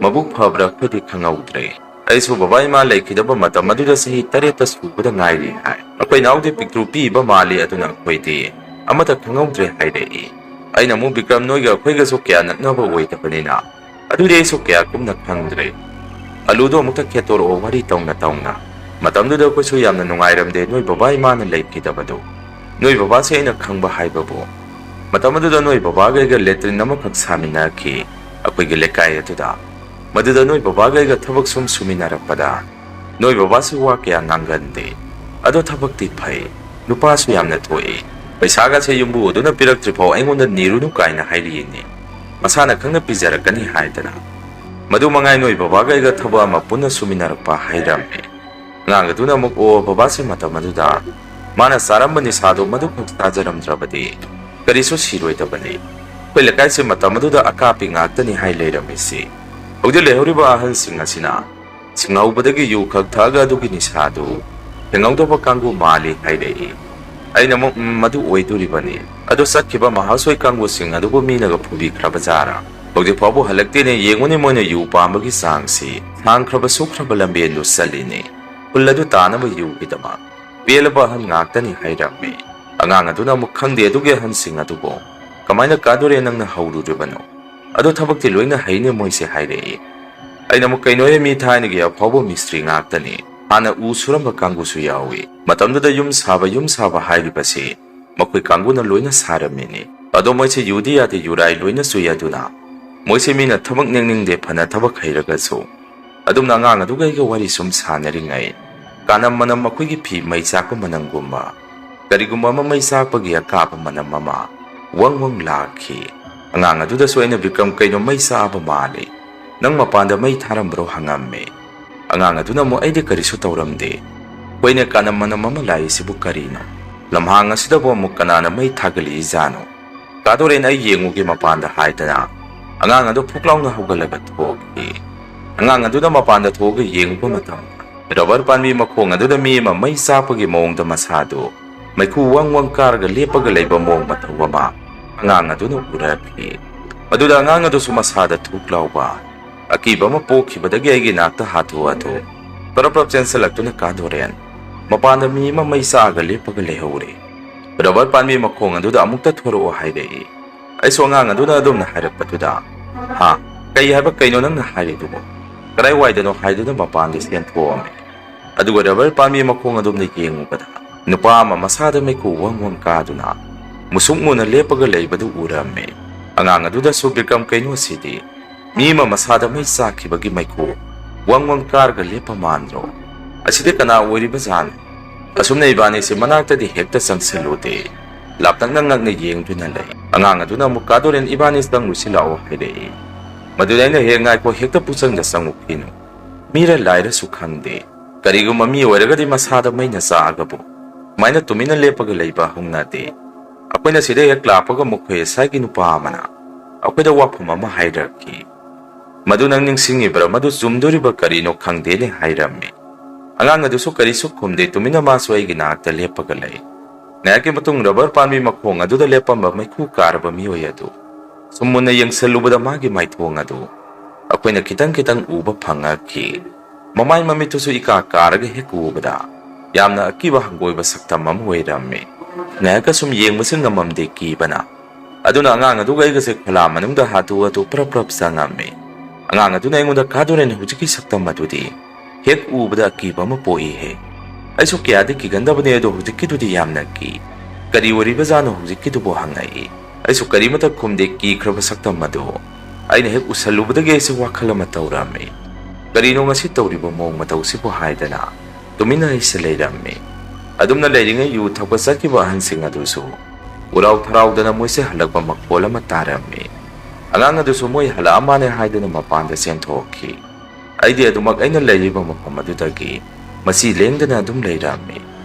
ꯃꯕꯨꯛ ꯐꯕ꯭ꯔꯥ ꯑꯩꯈꯣꯏꯗꯤ ꯈꯪꯍꯧꯗ꯭ꯔꯦ꯫ ꯑꯩꯁꯨ ꯕꯕꯥ ꯏꯃꯥ ꯂꯩꯈꯤꯗꯕ ꯃꯇꯝ ꯑꯗꯨꯗ ꯆꯍꯤ ꯇꯔꯦꯠꯇ ꯁꯨꯕꯗ ꯉꯥꯏꯔꯤ ꯍꯥꯏ꯫ ꯑꯩꯈꯣꯏ ꯏꯅꯥꯎꯗꯤ ꯄꯤꯛꯇ꯭ꯔꯨ ꯄꯤꯛꯏꯕ ꯃꯥꯜꯂꯤ, ꯑꯗꯨꯅ ꯑꯩꯈꯣꯏꯗꯤ ꯑꯃꯠꯇ ꯈꯪꯍꯧꯗ꯭ꯔꯦ ꯍꯥꯏꯔꯛꯏ꯫ ꯑꯩꯅ ꯑꯃꯨꯛ, ꯕꯤꯀ꯭ꯔꯝ, ꯅꯣꯏꯒ ꯑꯩꯈꯣꯏꯒꯁꯨ ꯀꯌꯥ ꯅꯛꯅꯕ ꯑꯣꯏꯗꯕꯅꯤꯅ ꯑꯗꯨꯗꯤ ꯑꯩꯁꯨ ꯀꯌꯥ ꯀꯨꯞꯅ ꯈꯪꯗ꯭ꯔꯦ꯫ ꯑꯂꯨꯗꯣ ꯑꯃꯨꯛꯇ ꯈꯦꯠꯇꯣꯔꯛꯑꯣ, ꯋꯥꯔꯤ ꯇꯧꯅ ꯇꯧꯅ꯫ ꯃꯇꯝꯗꯨꯗ ꯑꯩꯈꯣꯏꯁꯨ ꯌꯥꯝꯅ ꯅꯨꯡꯉꯥꯏꯔꯝꯗꯦ ꯅꯣꯏ ꯕꯕꯥ ꯏꯃꯥꯅ ꯂꯩꯈꯤꯗꯕꯗꯣ꯫ ꯅꯣꯏ ꯕꯕꯥꯁꯦ ꯑꯩꯅ ꯈꯪꯕ ꯍꯥꯏꯕꯕꯨ ꯃꯇꯝ ꯑꯗꯨꯗ ꯅꯣꯏ ꯕꯕꯥꯒ ꯑꯩꯒ ꯂꯦꯇ꯭ꯔꯤꯟ ꯑꯃꯈꯛ ꯁꯥꯃꯤꯟꯅꯈꯤ ꯑꯩꯈꯣꯏꯒꯤ ꯂꯩꯀꯥꯏ ꯑꯗꯨꯗ꯫ ꯃꯗꯨꯗ ꯅꯣꯏ ꯕꯕꯥꯒ ꯑꯩꯒ ꯊꯕꯛ ꯁꯨꯝ ꯁꯨꯃꯤꯟꯅꯔꯛꯄꯗ ꯅꯣꯏ ꯕꯕꯥꯁꯨ ꯋꯥ ꯀꯌꯥ ꯉꯥꯡꯒꯟꯗꯦ꯫ ꯑꯗꯣ ꯊꯕꯛꯇꯤ ꯐꯩ, ꯅꯨꯄꯥꯁꯨ ꯌꯥꯝꯅ ꯊꯣꯛꯏ꯫ ꯄꯩꯁꯥꯒꯁꯦ ꯌꯨꯝꯕꯨ ꯑꯗꯨꯅ ꯄꯤꯔꯛꯇ꯭ꯔꯤꯐꯥꯎ ꯑꯩꯉꯣꯟꯗ ꯅꯤꯔꯨꯅꯨ ꯀꯥꯏꯅ ꯍꯥꯏꯔꯤꯅꯤ꯫ ꯃꯁꯥꯅ ꯈꯪꯅ ꯄꯤꯖꯔꯛꯀꯅꯤ ꯍꯥꯏꯗꯅ꯫ ꯃꯗꯨ ꯃꯉꯥꯏ ꯅꯣꯏ ꯕꯕꯥꯒ ꯑꯩꯒ ꯊꯕꯛ ꯑꯃ ꯄꯨꯟꯅ ꯁꯨꯃꯤꯟꯅꯔꯛꯄ ꯍꯥꯏꯔꯝꯃꯤ꯫ ꯑꯉꯥꯡ ꯑꯗꯨꯅ ꯑꯃꯨꯛ, "ꯑꯣ, ꯕꯕꯥꯁꯦ ꯃꯇꯝ ꯑꯗꯨꯗ ꯃꯥꯅ ꯆꯥꯔꯝꯕ ꯅꯤꯁꯥꯗꯨ ꯃꯗꯨꯈꯛ ꯆꯥꯖꯔꯝꯗ꯭ꯔꯕꯗꯤ ꯀꯔꯤꯁꯨ ꯁꯤꯔꯣꯏꯗꯕꯅꯤ꯫ ꯑꯩꯈꯣꯏ ꯂꯩꯀꯥꯏꯁꯦ ꯃꯇꯝ ꯑꯗꯨꯗ ꯑꯀꯥꯞꯄꯤ ꯉꯥꯛꯇꯅꯤ ꯍꯥꯏ ꯂꯩꯔꯝꯃꯤꯁꯤ꯫ ꯍꯧꯖꯤꯛ ꯂꯩꯍꯧꯔꯤꯕ ꯑꯍꯜꯁꯤꯡ ꯑꯁꯤꯅ ꯁꯤꯡꯍꯧꯕꯗꯒꯤ ꯌꯨ ꯈꯛ ꯊꯛꯑꯒ ꯑꯗꯨꯒꯤ ꯅꯤꯁꯥꯗꯨ ꯊꯦꯡꯍꯧꯗꯕ ꯀꯥꯡꯕꯨ ꯃꯥꯜꯂꯤ" ꯍꯥꯏꯔꯛꯏ꯫ ꯑꯩꯅ ꯑꯃꯨꯛ, "ꯎꯝ, ꯃꯗꯨ ꯑꯣꯏꯗꯣꯔꯤꯕꯅꯤ꯫ ꯑꯗꯨ ꯆꯠꯈꯤꯕ ꯃꯍꯥꯁꯣꯏ ꯀꯥꯡꯕꯨꯁꯤꯡ ꯑꯗꯨꯕꯨ ꯃꯤꯅꯒ ꯐꯨꯕꯤꯈ꯭ꯔꯕ ꯖꯥꯔꯥ? ꯍꯧꯖꯤꯛ ꯐꯥꯎꯕ ꯍꯜꯂꯛꯇꯦꯅꯦ꯫ ꯌꯦꯡꯉꯨꯅꯦ, ꯃꯣꯏꯅ ꯌꯨ ꯄꯥꯝꯕꯒꯤ ꯆꯥꯡꯁꯤ ꯁꯥꯡꯈ꯭ꯔꯕ ꯁꯨꯛꯈ꯭ꯔꯕ ꯂꯝꯕꯦꯟꯗꯨ ꯆꯠꯂꯤꯅꯦ꯫ ꯐꯨꯜ ꯑꯗꯨ ꯇꯥꯅꯕ ꯌꯨꯒꯤꯗꯃꯛ꯫ ꯄꯦꯜꯂꯕ ꯑꯍꯟ ꯉꯥꯛꯇꯅꯤ" ꯍꯥꯏꯔꯝꯃꯤ꯫ ꯑꯉꯥꯡ ꯑꯗꯨꯅ ꯑꯃꯨꯛ, "ꯈꯪꯗꯦ ꯑꯗꯨꯒꯤ ꯑꯍꯟꯁꯤꯡ ꯑꯗꯨꯕꯨ꯫ ꯀꯃꯥꯏꯅ ꯀꯥꯗꯣꯔꯦ ꯅꯪꯅ ꯍꯧꯔꯨꯔꯤꯕꯅꯣ? ꯑꯗꯣ ꯊꯕꯛꯇꯤ ꯂꯣꯏꯅ ꯍꯩꯅꯦ ꯃꯣꯏꯁꯦ" ꯍꯥꯏꯔꯛꯏ꯫ ꯑꯩꯅ ꯑꯃꯨꯛ, "ꯀꯩꯅꯣꯍꯦ, ꯃꯤ ꯊꯥꯏꯅꯒꯤ ꯑꯐꯥꯎꯕ ꯃꯤꯁꯇ꯭ꯔꯤ ꯉꯥꯛꯇꯅꯤ꯫ ꯍꯥꯟꯅ ꯎ ꯁꯨꯔꯝꯕ ꯀꯥꯡꯕꯨꯁꯨ ꯌꯥꯎꯏ꯫ ꯃꯇꯝꯗꯨꯗ ꯌꯨꯝ ꯁꯥꯕ, ꯌꯨꯝ ꯁꯥꯕ ꯍꯥꯏꯔꯤꯕꯁꯤ ꯃꯈꯣꯏ ꯀꯥꯡꯕꯨꯅ ꯂꯣꯏꯅ ꯁꯥꯔꯝꯃꯤꯅꯤ꯫ ꯑꯗꯣ ꯃꯣꯏꯁꯦ ꯌꯨꯗꯤ ꯌꯥꯗꯦ, ꯌꯨꯔꯥꯏ ꯂꯣꯏꯅ ꯆꯨꯏ꯫ ꯑꯗꯨꯅ ꯃꯣꯏꯁꯦ ꯃꯤꯅ ꯊꯕꯛ ꯅꯦꯛꯅꯤꯡꯗꯦ, ꯐꯅ ꯊꯕꯛ ꯍꯩꯔꯒꯁꯨ꯫ ꯑꯗꯨꯝꯅ ꯑꯉꯥꯡ ꯑꯗꯨꯒ ꯑꯩꯒ ꯋꯥꯔꯤ ꯁꯨꯝ ꯁꯥꯟꯅꯔꯤꯉꯩ, ꯀꯥꯅꯝ ꯃꯅꯝ ꯑꯩꯈꯣꯏꯒꯤ ꯐꯤ ꯃꯩ ꯆꯥꯛꯄ ꯃꯅꯝꯒꯨꯝꯕ, ꯀꯔꯤꯒꯨꯝꯕ ꯑꯃ ꯃꯩ ꯆꯥꯛꯄꯒꯤ ꯑꯀꯥꯕ ꯃꯅꯝ ꯑꯃ ꯋꯪ ꯋꯪ ꯂꯥꯛꯈꯤ꯫ ꯑꯉꯥꯡ ꯑꯗꯨꯗꯁꯨ ꯑꯩꯅ, "ꯕꯤꯀ꯭ꯔꯝ, ꯀꯩꯅꯣ ꯃꯩ ꯆꯥꯛꯑꯕ ꯃꯥꯜꯂꯤ꯫ ꯅꯪ ꯃꯄꯥꯟꯗ ꯃꯩ ꯊꯥꯔꯝꯕ꯭ꯔꯣ?" ꯍꯪꯉꯝꯃꯤ꯫ ꯑꯉꯥꯡ ꯑꯗꯨꯅ ꯑꯃꯨꯛ, "ꯑꯩꯗꯤ ꯀꯔꯤꯁꯨ ꯇꯧꯔꯝꯗꯦ꯫ ꯍꯣꯏꯅꯦ, ꯀꯥꯅꯝ ꯃꯅꯝ ꯑꯃ ꯂꯥꯛꯏꯁꯤꯕꯨ ꯀꯔꯤꯅꯣ? ꯂꯝꯍꯥꯡ ꯑꯁꯤꯗꯕꯨ ꯑꯃꯨꯛ ꯀꯅꯥꯅ ꯃꯩ ꯊꯥꯒꯠꯂꯛꯏꯖꯥꯠꯅꯣ? ꯀꯥ ꯗꯣꯔꯦꯟ, ꯑꯩ ꯌꯦꯡꯉꯨꯒꯦ ꯃꯄꯥꯟꯗ" ꯍꯥꯏꯗꯅ ꯑꯉꯥꯡ ꯑꯗꯨ ꯐꯨꯛ ꯂꯥꯎꯅ ꯍꯧꯒꯠꯂꯒ ꯊꯣꯛꯈꯤ꯫ ꯑꯉꯥꯡ ꯑꯗꯨꯅ ꯃꯄꯥꯟꯗ ꯊꯣꯛꯑꯒ ꯌꯦꯡꯉꯨꯕ ꯃꯇꯝꯗ, ꯔꯕꯔ ꯄꯥꯝꯕꯤ ꯃꯈꯣꯡ ꯑꯗꯨꯗ ꯃꯤ ꯑꯃ ꯃꯩ ꯆꯥꯛꯄꯒꯤ ꯃꯑꯣꯡꯗ ꯃꯁꯥꯗꯨ ꯃꯩꯈꯨ ꯋꯪ ꯋꯪ ꯀꯥꯔꯒ ꯂꯦꯞꯄꯒ ꯂꯩꯕ ꯃꯑꯣꯡ ꯃꯇꯧ ꯑꯃ ꯑꯉꯥꯡ ꯑꯗꯨꯅ ꯎꯔꯛꯈꯤ꯫ ꯃꯗꯨꯗ ꯑꯉꯥꯡ ꯑꯗꯨꯁꯨ ꯃꯁꯥꯗ ꯊꯨꯛ ꯂꯥꯎꯕ, ꯑꯀꯤꯕ ꯑꯃ ꯄꯣꯛꯈꯤꯕꯗꯒꯤ ꯑꯩꯒꯤ ꯅꯥꯛꯇ ꯍꯥꯊꯨ ꯍꯥꯊꯨ ꯄꯔꯞ ꯄꯔꯞ ꯆꯦꯟꯁꯤꯜꯂꯛꯇꯨꯅ, "ꯀꯥ ꯗꯣꯔꯦꯟ, ꯃꯄꯥꯟꯗ ꯃꯤ ꯑꯃ ꯃꯩ ꯆꯥꯛꯑꯒ ꯂꯦꯞꯄꯒ ꯂꯩꯍꯧꯔꯦ꯫ ꯔꯕꯔ ꯄꯥꯝꯕꯤ ꯃꯈꯣꯡ ꯑꯗꯨꯗ ꯑꯃꯨꯛꯇ ꯊꯣꯔꯛꯑꯣ" ꯍꯥꯏꯔꯛꯏ꯫ ꯑꯩꯁꯨ ꯑꯉꯥꯡ ꯑꯗꯨꯅ ꯑꯗꯨꯝꯅ ꯍꯥꯏꯔꯛꯄꯗꯨꯗ, "ꯍꯥ? ꯀꯩ ꯍꯥꯏꯕ? ꯀꯩꯅꯣ ꯅꯪꯅ ꯍꯥꯏꯔꯤꯗꯨꯕꯣ? ꯀꯗꯥꯏꯋꯥꯏꯗꯅꯣ?" ꯍꯥꯏꯗꯨꯅ ꯃꯄꯥꯟꯗ ꯆꯦꯟꯊꯣꯛꯑꯝꯃꯦ꯫ ꯑꯗꯨꯒ ꯔꯕꯔ ꯄꯥꯝꯕꯤ ꯃꯈꯣꯡ ꯑꯗꯣꯝꯗ ꯌꯦꯡꯉꯨꯕꯗ, ꯅꯨꯄꯥ ꯑꯃ ꯃꯁꯥꯗ ꯃꯩꯈꯨ ꯋꯪ ꯋꯪ ꯀꯥꯗꯨꯅ ꯃꯨꯁꯨꯛ ꯃꯨꯅ ꯂꯦꯞꯄꯒ ꯂꯩꯕꯗꯨ ꯎꯔꯝꯃꯦ꯫ ꯑꯉꯥꯡ ꯑꯗꯨꯗꯁꯨ, "ꯕꯤꯀ꯭ꯔꯝ, ꯀꯩꯅꯣ ꯑꯁꯤꯗꯤ? ꯃꯤ ꯑꯃ ꯃꯁꯥꯗ ꯃꯩ ꯆꯥꯛꯈꯤꯕꯒꯤ ꯃꯩꯈꯨ ꯋꯪ ꯋꯪ ꯀꯥꯔꯒ ꯂꯦꯞꯄ ꯃꯥꯟꯗ꯭ꯔꯣ? ꯑꯁꯤꯗꯤ ꯀꯅꯥ ꯑꯣꯏꯔꯤꯕ ꯖꯥꯠꯅꯣ? ꯑꯁꯨꯝꯅ ꯏꯕꯥꯅꯤꯁꯦ ꯃꯅꯥꯛꯇꯗꯤ ꯍꯦꯛꯇ ꯆꯪꯁꯤꯜꯂꯨꯗꯦ꯫ ꯂꯥꯞꯇꯛꯅ ꯉꯛꯅ ꯌꯦꯡꯗꯨꯅ ꯂꯩ꯫" ꯑꯉꯥꯡ ꯑꯗꯨꯅ ꯑꯃꯨꯛ, "ꯀꯥ ꯗꯣꯔꯦꯟ, ꯏꯕꯥꯅꯤ ꯆꯪꯂꯨꯁꯤ ꯂꯥꯛꯑꯣ" ꯍꯥꯏꯔꯛꯏ꯫ ꯃꯗꯨꯗ ꯑꯩꯅ, "ꯍꯦꯛ ꯉꯥꯏꯈꯣ, ꯍꯦꯛꯇ ꯄꯨꯆꯪꯗ ꯆꯪꯉꯨꯈꯤꯅꯨ꯫ ꯃꯤꯔ ꯂꯥꯏꯔꯁꯨ ꯈꯪꯗꯦ꯫ ꯀꯔꯤꯒꯨꯝꯕ ꯃꯤ ꯑꯣꯏꯔꯒꯗꯤ ꯃꯁꯥꯗ ꯃꯩꯅ ꯆꯥꯛꯑꯒꯕꯨ ꯁꯨꯃꯥꯏꯅ ꯇꯨꯃꯤꯟꯅ ꯂꯦꯞꯄꯒ ꯂꯩꯕ ꯍꯧꯅꯗꯦ꯫ ꯑꯩꯈꯣꯏꯅ ꯁꯤꯗ ꯍꯦꯛ ꯂꯥꯛꯄꯒ ꯃꯈꯣꯏ ꯑꯁꯥꯏꯒꯤ ꯅꯨꯄꯥ ꯑꯃꯅ ꯑꯩꯈꯣꯏꯗ ꯋꯥꯐꯝ ꯑꯃ ꯍꯥꯏꯔꯛꯈꯤ꯫ ꯃꯗꯨ ꯅꯪ ꯅꯤꯡꯁꯤꯡꯉꯤꯕ꯭ꯔꯥ? ꯃꯗꯨ ꯆꯨꯝꯗꯣꯔꯤꯕ ꯀꯔꯤꯅꯣ ꯈꯪꯗꯦꯅꯦ" ꯍꯥꯏꯔꯝꯃꯤ꯫ ꯑꯉꯥꯡ ꯑꯗꯨꯁꯨ ꯀꯔꯤꯁꯨ ꯈꯨꯝꯗꯦ, ꯇꯨꯃꯤꯟꯅ ꯃꯥꯁꯨ ꯑꯩꯒꯤ ꯅꯥꯛꯇ ꯂꯦꯞꯄꯒ ꯂꯩ꯫ ꯉꯥꯏꯍꯥꯛꯀꯤ ꯃꯇꯨꯡ ꯔꯕꯔ ꯄꯥꯝꯕꯤ ꯃꯈꯣꯡ ꯑꯗꯨꯗ ꯂꯦꯞꯄꯝꯕ ꯃꯩꯈꯨ ꯀꯥꯔꯕ ꯃꯤꯑꯣꯏ ꯑꯗꯨ ꯁꯨꯝ ꯃꯨꯟꯅ ꯌꯦꯡꯁꯤꯜꯂꯨꯕꯗ ꯃꯥꯒꯤ ꯃꯥꯏꯊꯣꯡ ꯑꯗꯨ ꯑꯩꯈꯣꯏꯅ ꯈꯤꯇꯪ ꯈꯤꯇꯪ ꯎꯕ ꯐꯪꯉꯛꯈꯤ꯫ ꯃꯃꯥꯏ ꯃꯃꯤꯠꯇꯨꯁꯨ ꯏꯀꯥ ꯀꯥꯔꯒ ꯍꯦꯛ ꯎꯕꯗ ꯌꯥꯝꯅ ꯑꯀꯤꯕ ꯍꯪꯒꯣꯏꯕ ꯁꯛꯇꯝ ꯑꯃ ꯑꯣꯏꯔꯝꯃꯤ꯫ ꯉꯥꯏꯍꯥꯛꯀ ꯁꯨꯝ ꯌꯦꯡꯕꯁꯨ ꯉꯝꯃꯝꯗꯦ ꯀꯤꯕꯅ꯫ ꯑꯗꯨꯅ ꯑꯉꯥꯡ ꯑꯗꯨꯒ ꯑꯩꯒꯁꯦ ꯈꯣꯂꯥ ꯃꯅꯨꯡꯗ ꯍꯥꯊꯨ ꯍꯥꯊꯨ ꯄ꯭ꯔꯞ ꯄ꯭ꯔꯞ ꯆꯪꯉꯝꯃꯤ꯫ ꯑꯉꯥꯡ ꯑꯗꯨꯅ ꯑꯩꯉꯣꯟꯗ, "ꯀꯥ ꯗꯣꯔꯦꯟ, ꯍꯧꯖꯤꯛꯀꯤ ꯁꯛꯇꯝ ꯑꯗꯨꯗꯤ ꯍꯦꯛ ꯎꯕꯗ ꯑꯀꯤꯕ ꯑꯃ ꯄꯣꯛꯏꯍꯦ꯫ ꯑꯩꯁꯨ ꯀꯌꯥꯗꯤ ꯀꯤꯒꯟꯗꯕꯅꯦ, ꯑꯗꯣ ꯍꯧꯖꯤꯛꯀꯤꯗꯨꯗꯤ ꯌꯥꯝꯅ ꯀꯤ꯫ "ꯀꯔꯤ ꯑꯣꯏꯔꯤꯕꯖꯥꯠꯅꯣ ꯍꯧꯖꯤꯛꯀꯤꯗꯨꯕꯨ?" ꯍꯪꯉꯛꯏ꯫ ꯑꯩꯁꯨ ꯀꯔꯤꯃꯇ ꯈꯨꯝꯗꯦ, ꯀꯤꯈ꯭ꯔꯕ ꯁꯛꯇꯝ ꯑꯗꯨ꯫ ꯑꯩꯅ ꯍꯦꯛ ꯎꯁꯜꯂꯨꯕꯗꯒꯤ ꯑꯩꯁꯦ ꯋꯥꯈꯜ ꯑꯃ ꯇꯧꯔꯝꯃꯤ꯫ "ꯀꯔꯤꯅꯣ ꯉꯁꯤ ꯇꯧꯔꯤꯕ ꯃꯑꯣꯡ ꯃꯇꯧꯁꯤꯕꯨ?" ꯍꯥꯏꯗꯅ ꯇꯨꯃꯤꯟꯅ ꯑꯩꯁꯦ ꯂꯩꯔꯝꯃꯤ꯫ ꯑꯗꯨꯝꯅ ꯂꯩꯔꯤꯉꯩ ꯌꯨ ꯊꯛꯄ ꯆꯠꯈꯤꯕ ꯑꯍꯟꯁꯤꯡ ꯑꯗꯨꯁꯨ ꯎꯔꯥꯎ ꯊꯔꯥꯎꯗꯅ ꯃꯣꯏꯁꯦ ꯍꯜꯂꯛꯄ ꯃꯈꯣꯜ ꯑꯃ ꯇꯥꯔꯝꯃꯤ꯫ ꯑꯉꯥꯡ ꯑꯗꯨꯁꯨ ꯃꯣꯏ ꯍꯜꯂꯛꯑ ꯃꯥꯜꯂꯦ ꯍꯥꯏꯗꯨꯅ ꯃꯄꯥꯟꯗ ꯆꯦꯟꯊꯣꯛꯈꯤ꯫ ꯑꯩꯗꯤ ꯑꯗꯨꯃꯛ ꯑꯩꯅ ꯂꯩꯔꯤꯕ ꯃꯐꯝ ꯑꯗꯨꯗꯒꯤ ꯃꯁꯤ ꯂꯦꯡꯗꯅ ꯑꯗꯨꯝ ꯂꯩꯔꯝꯃꯤ꯫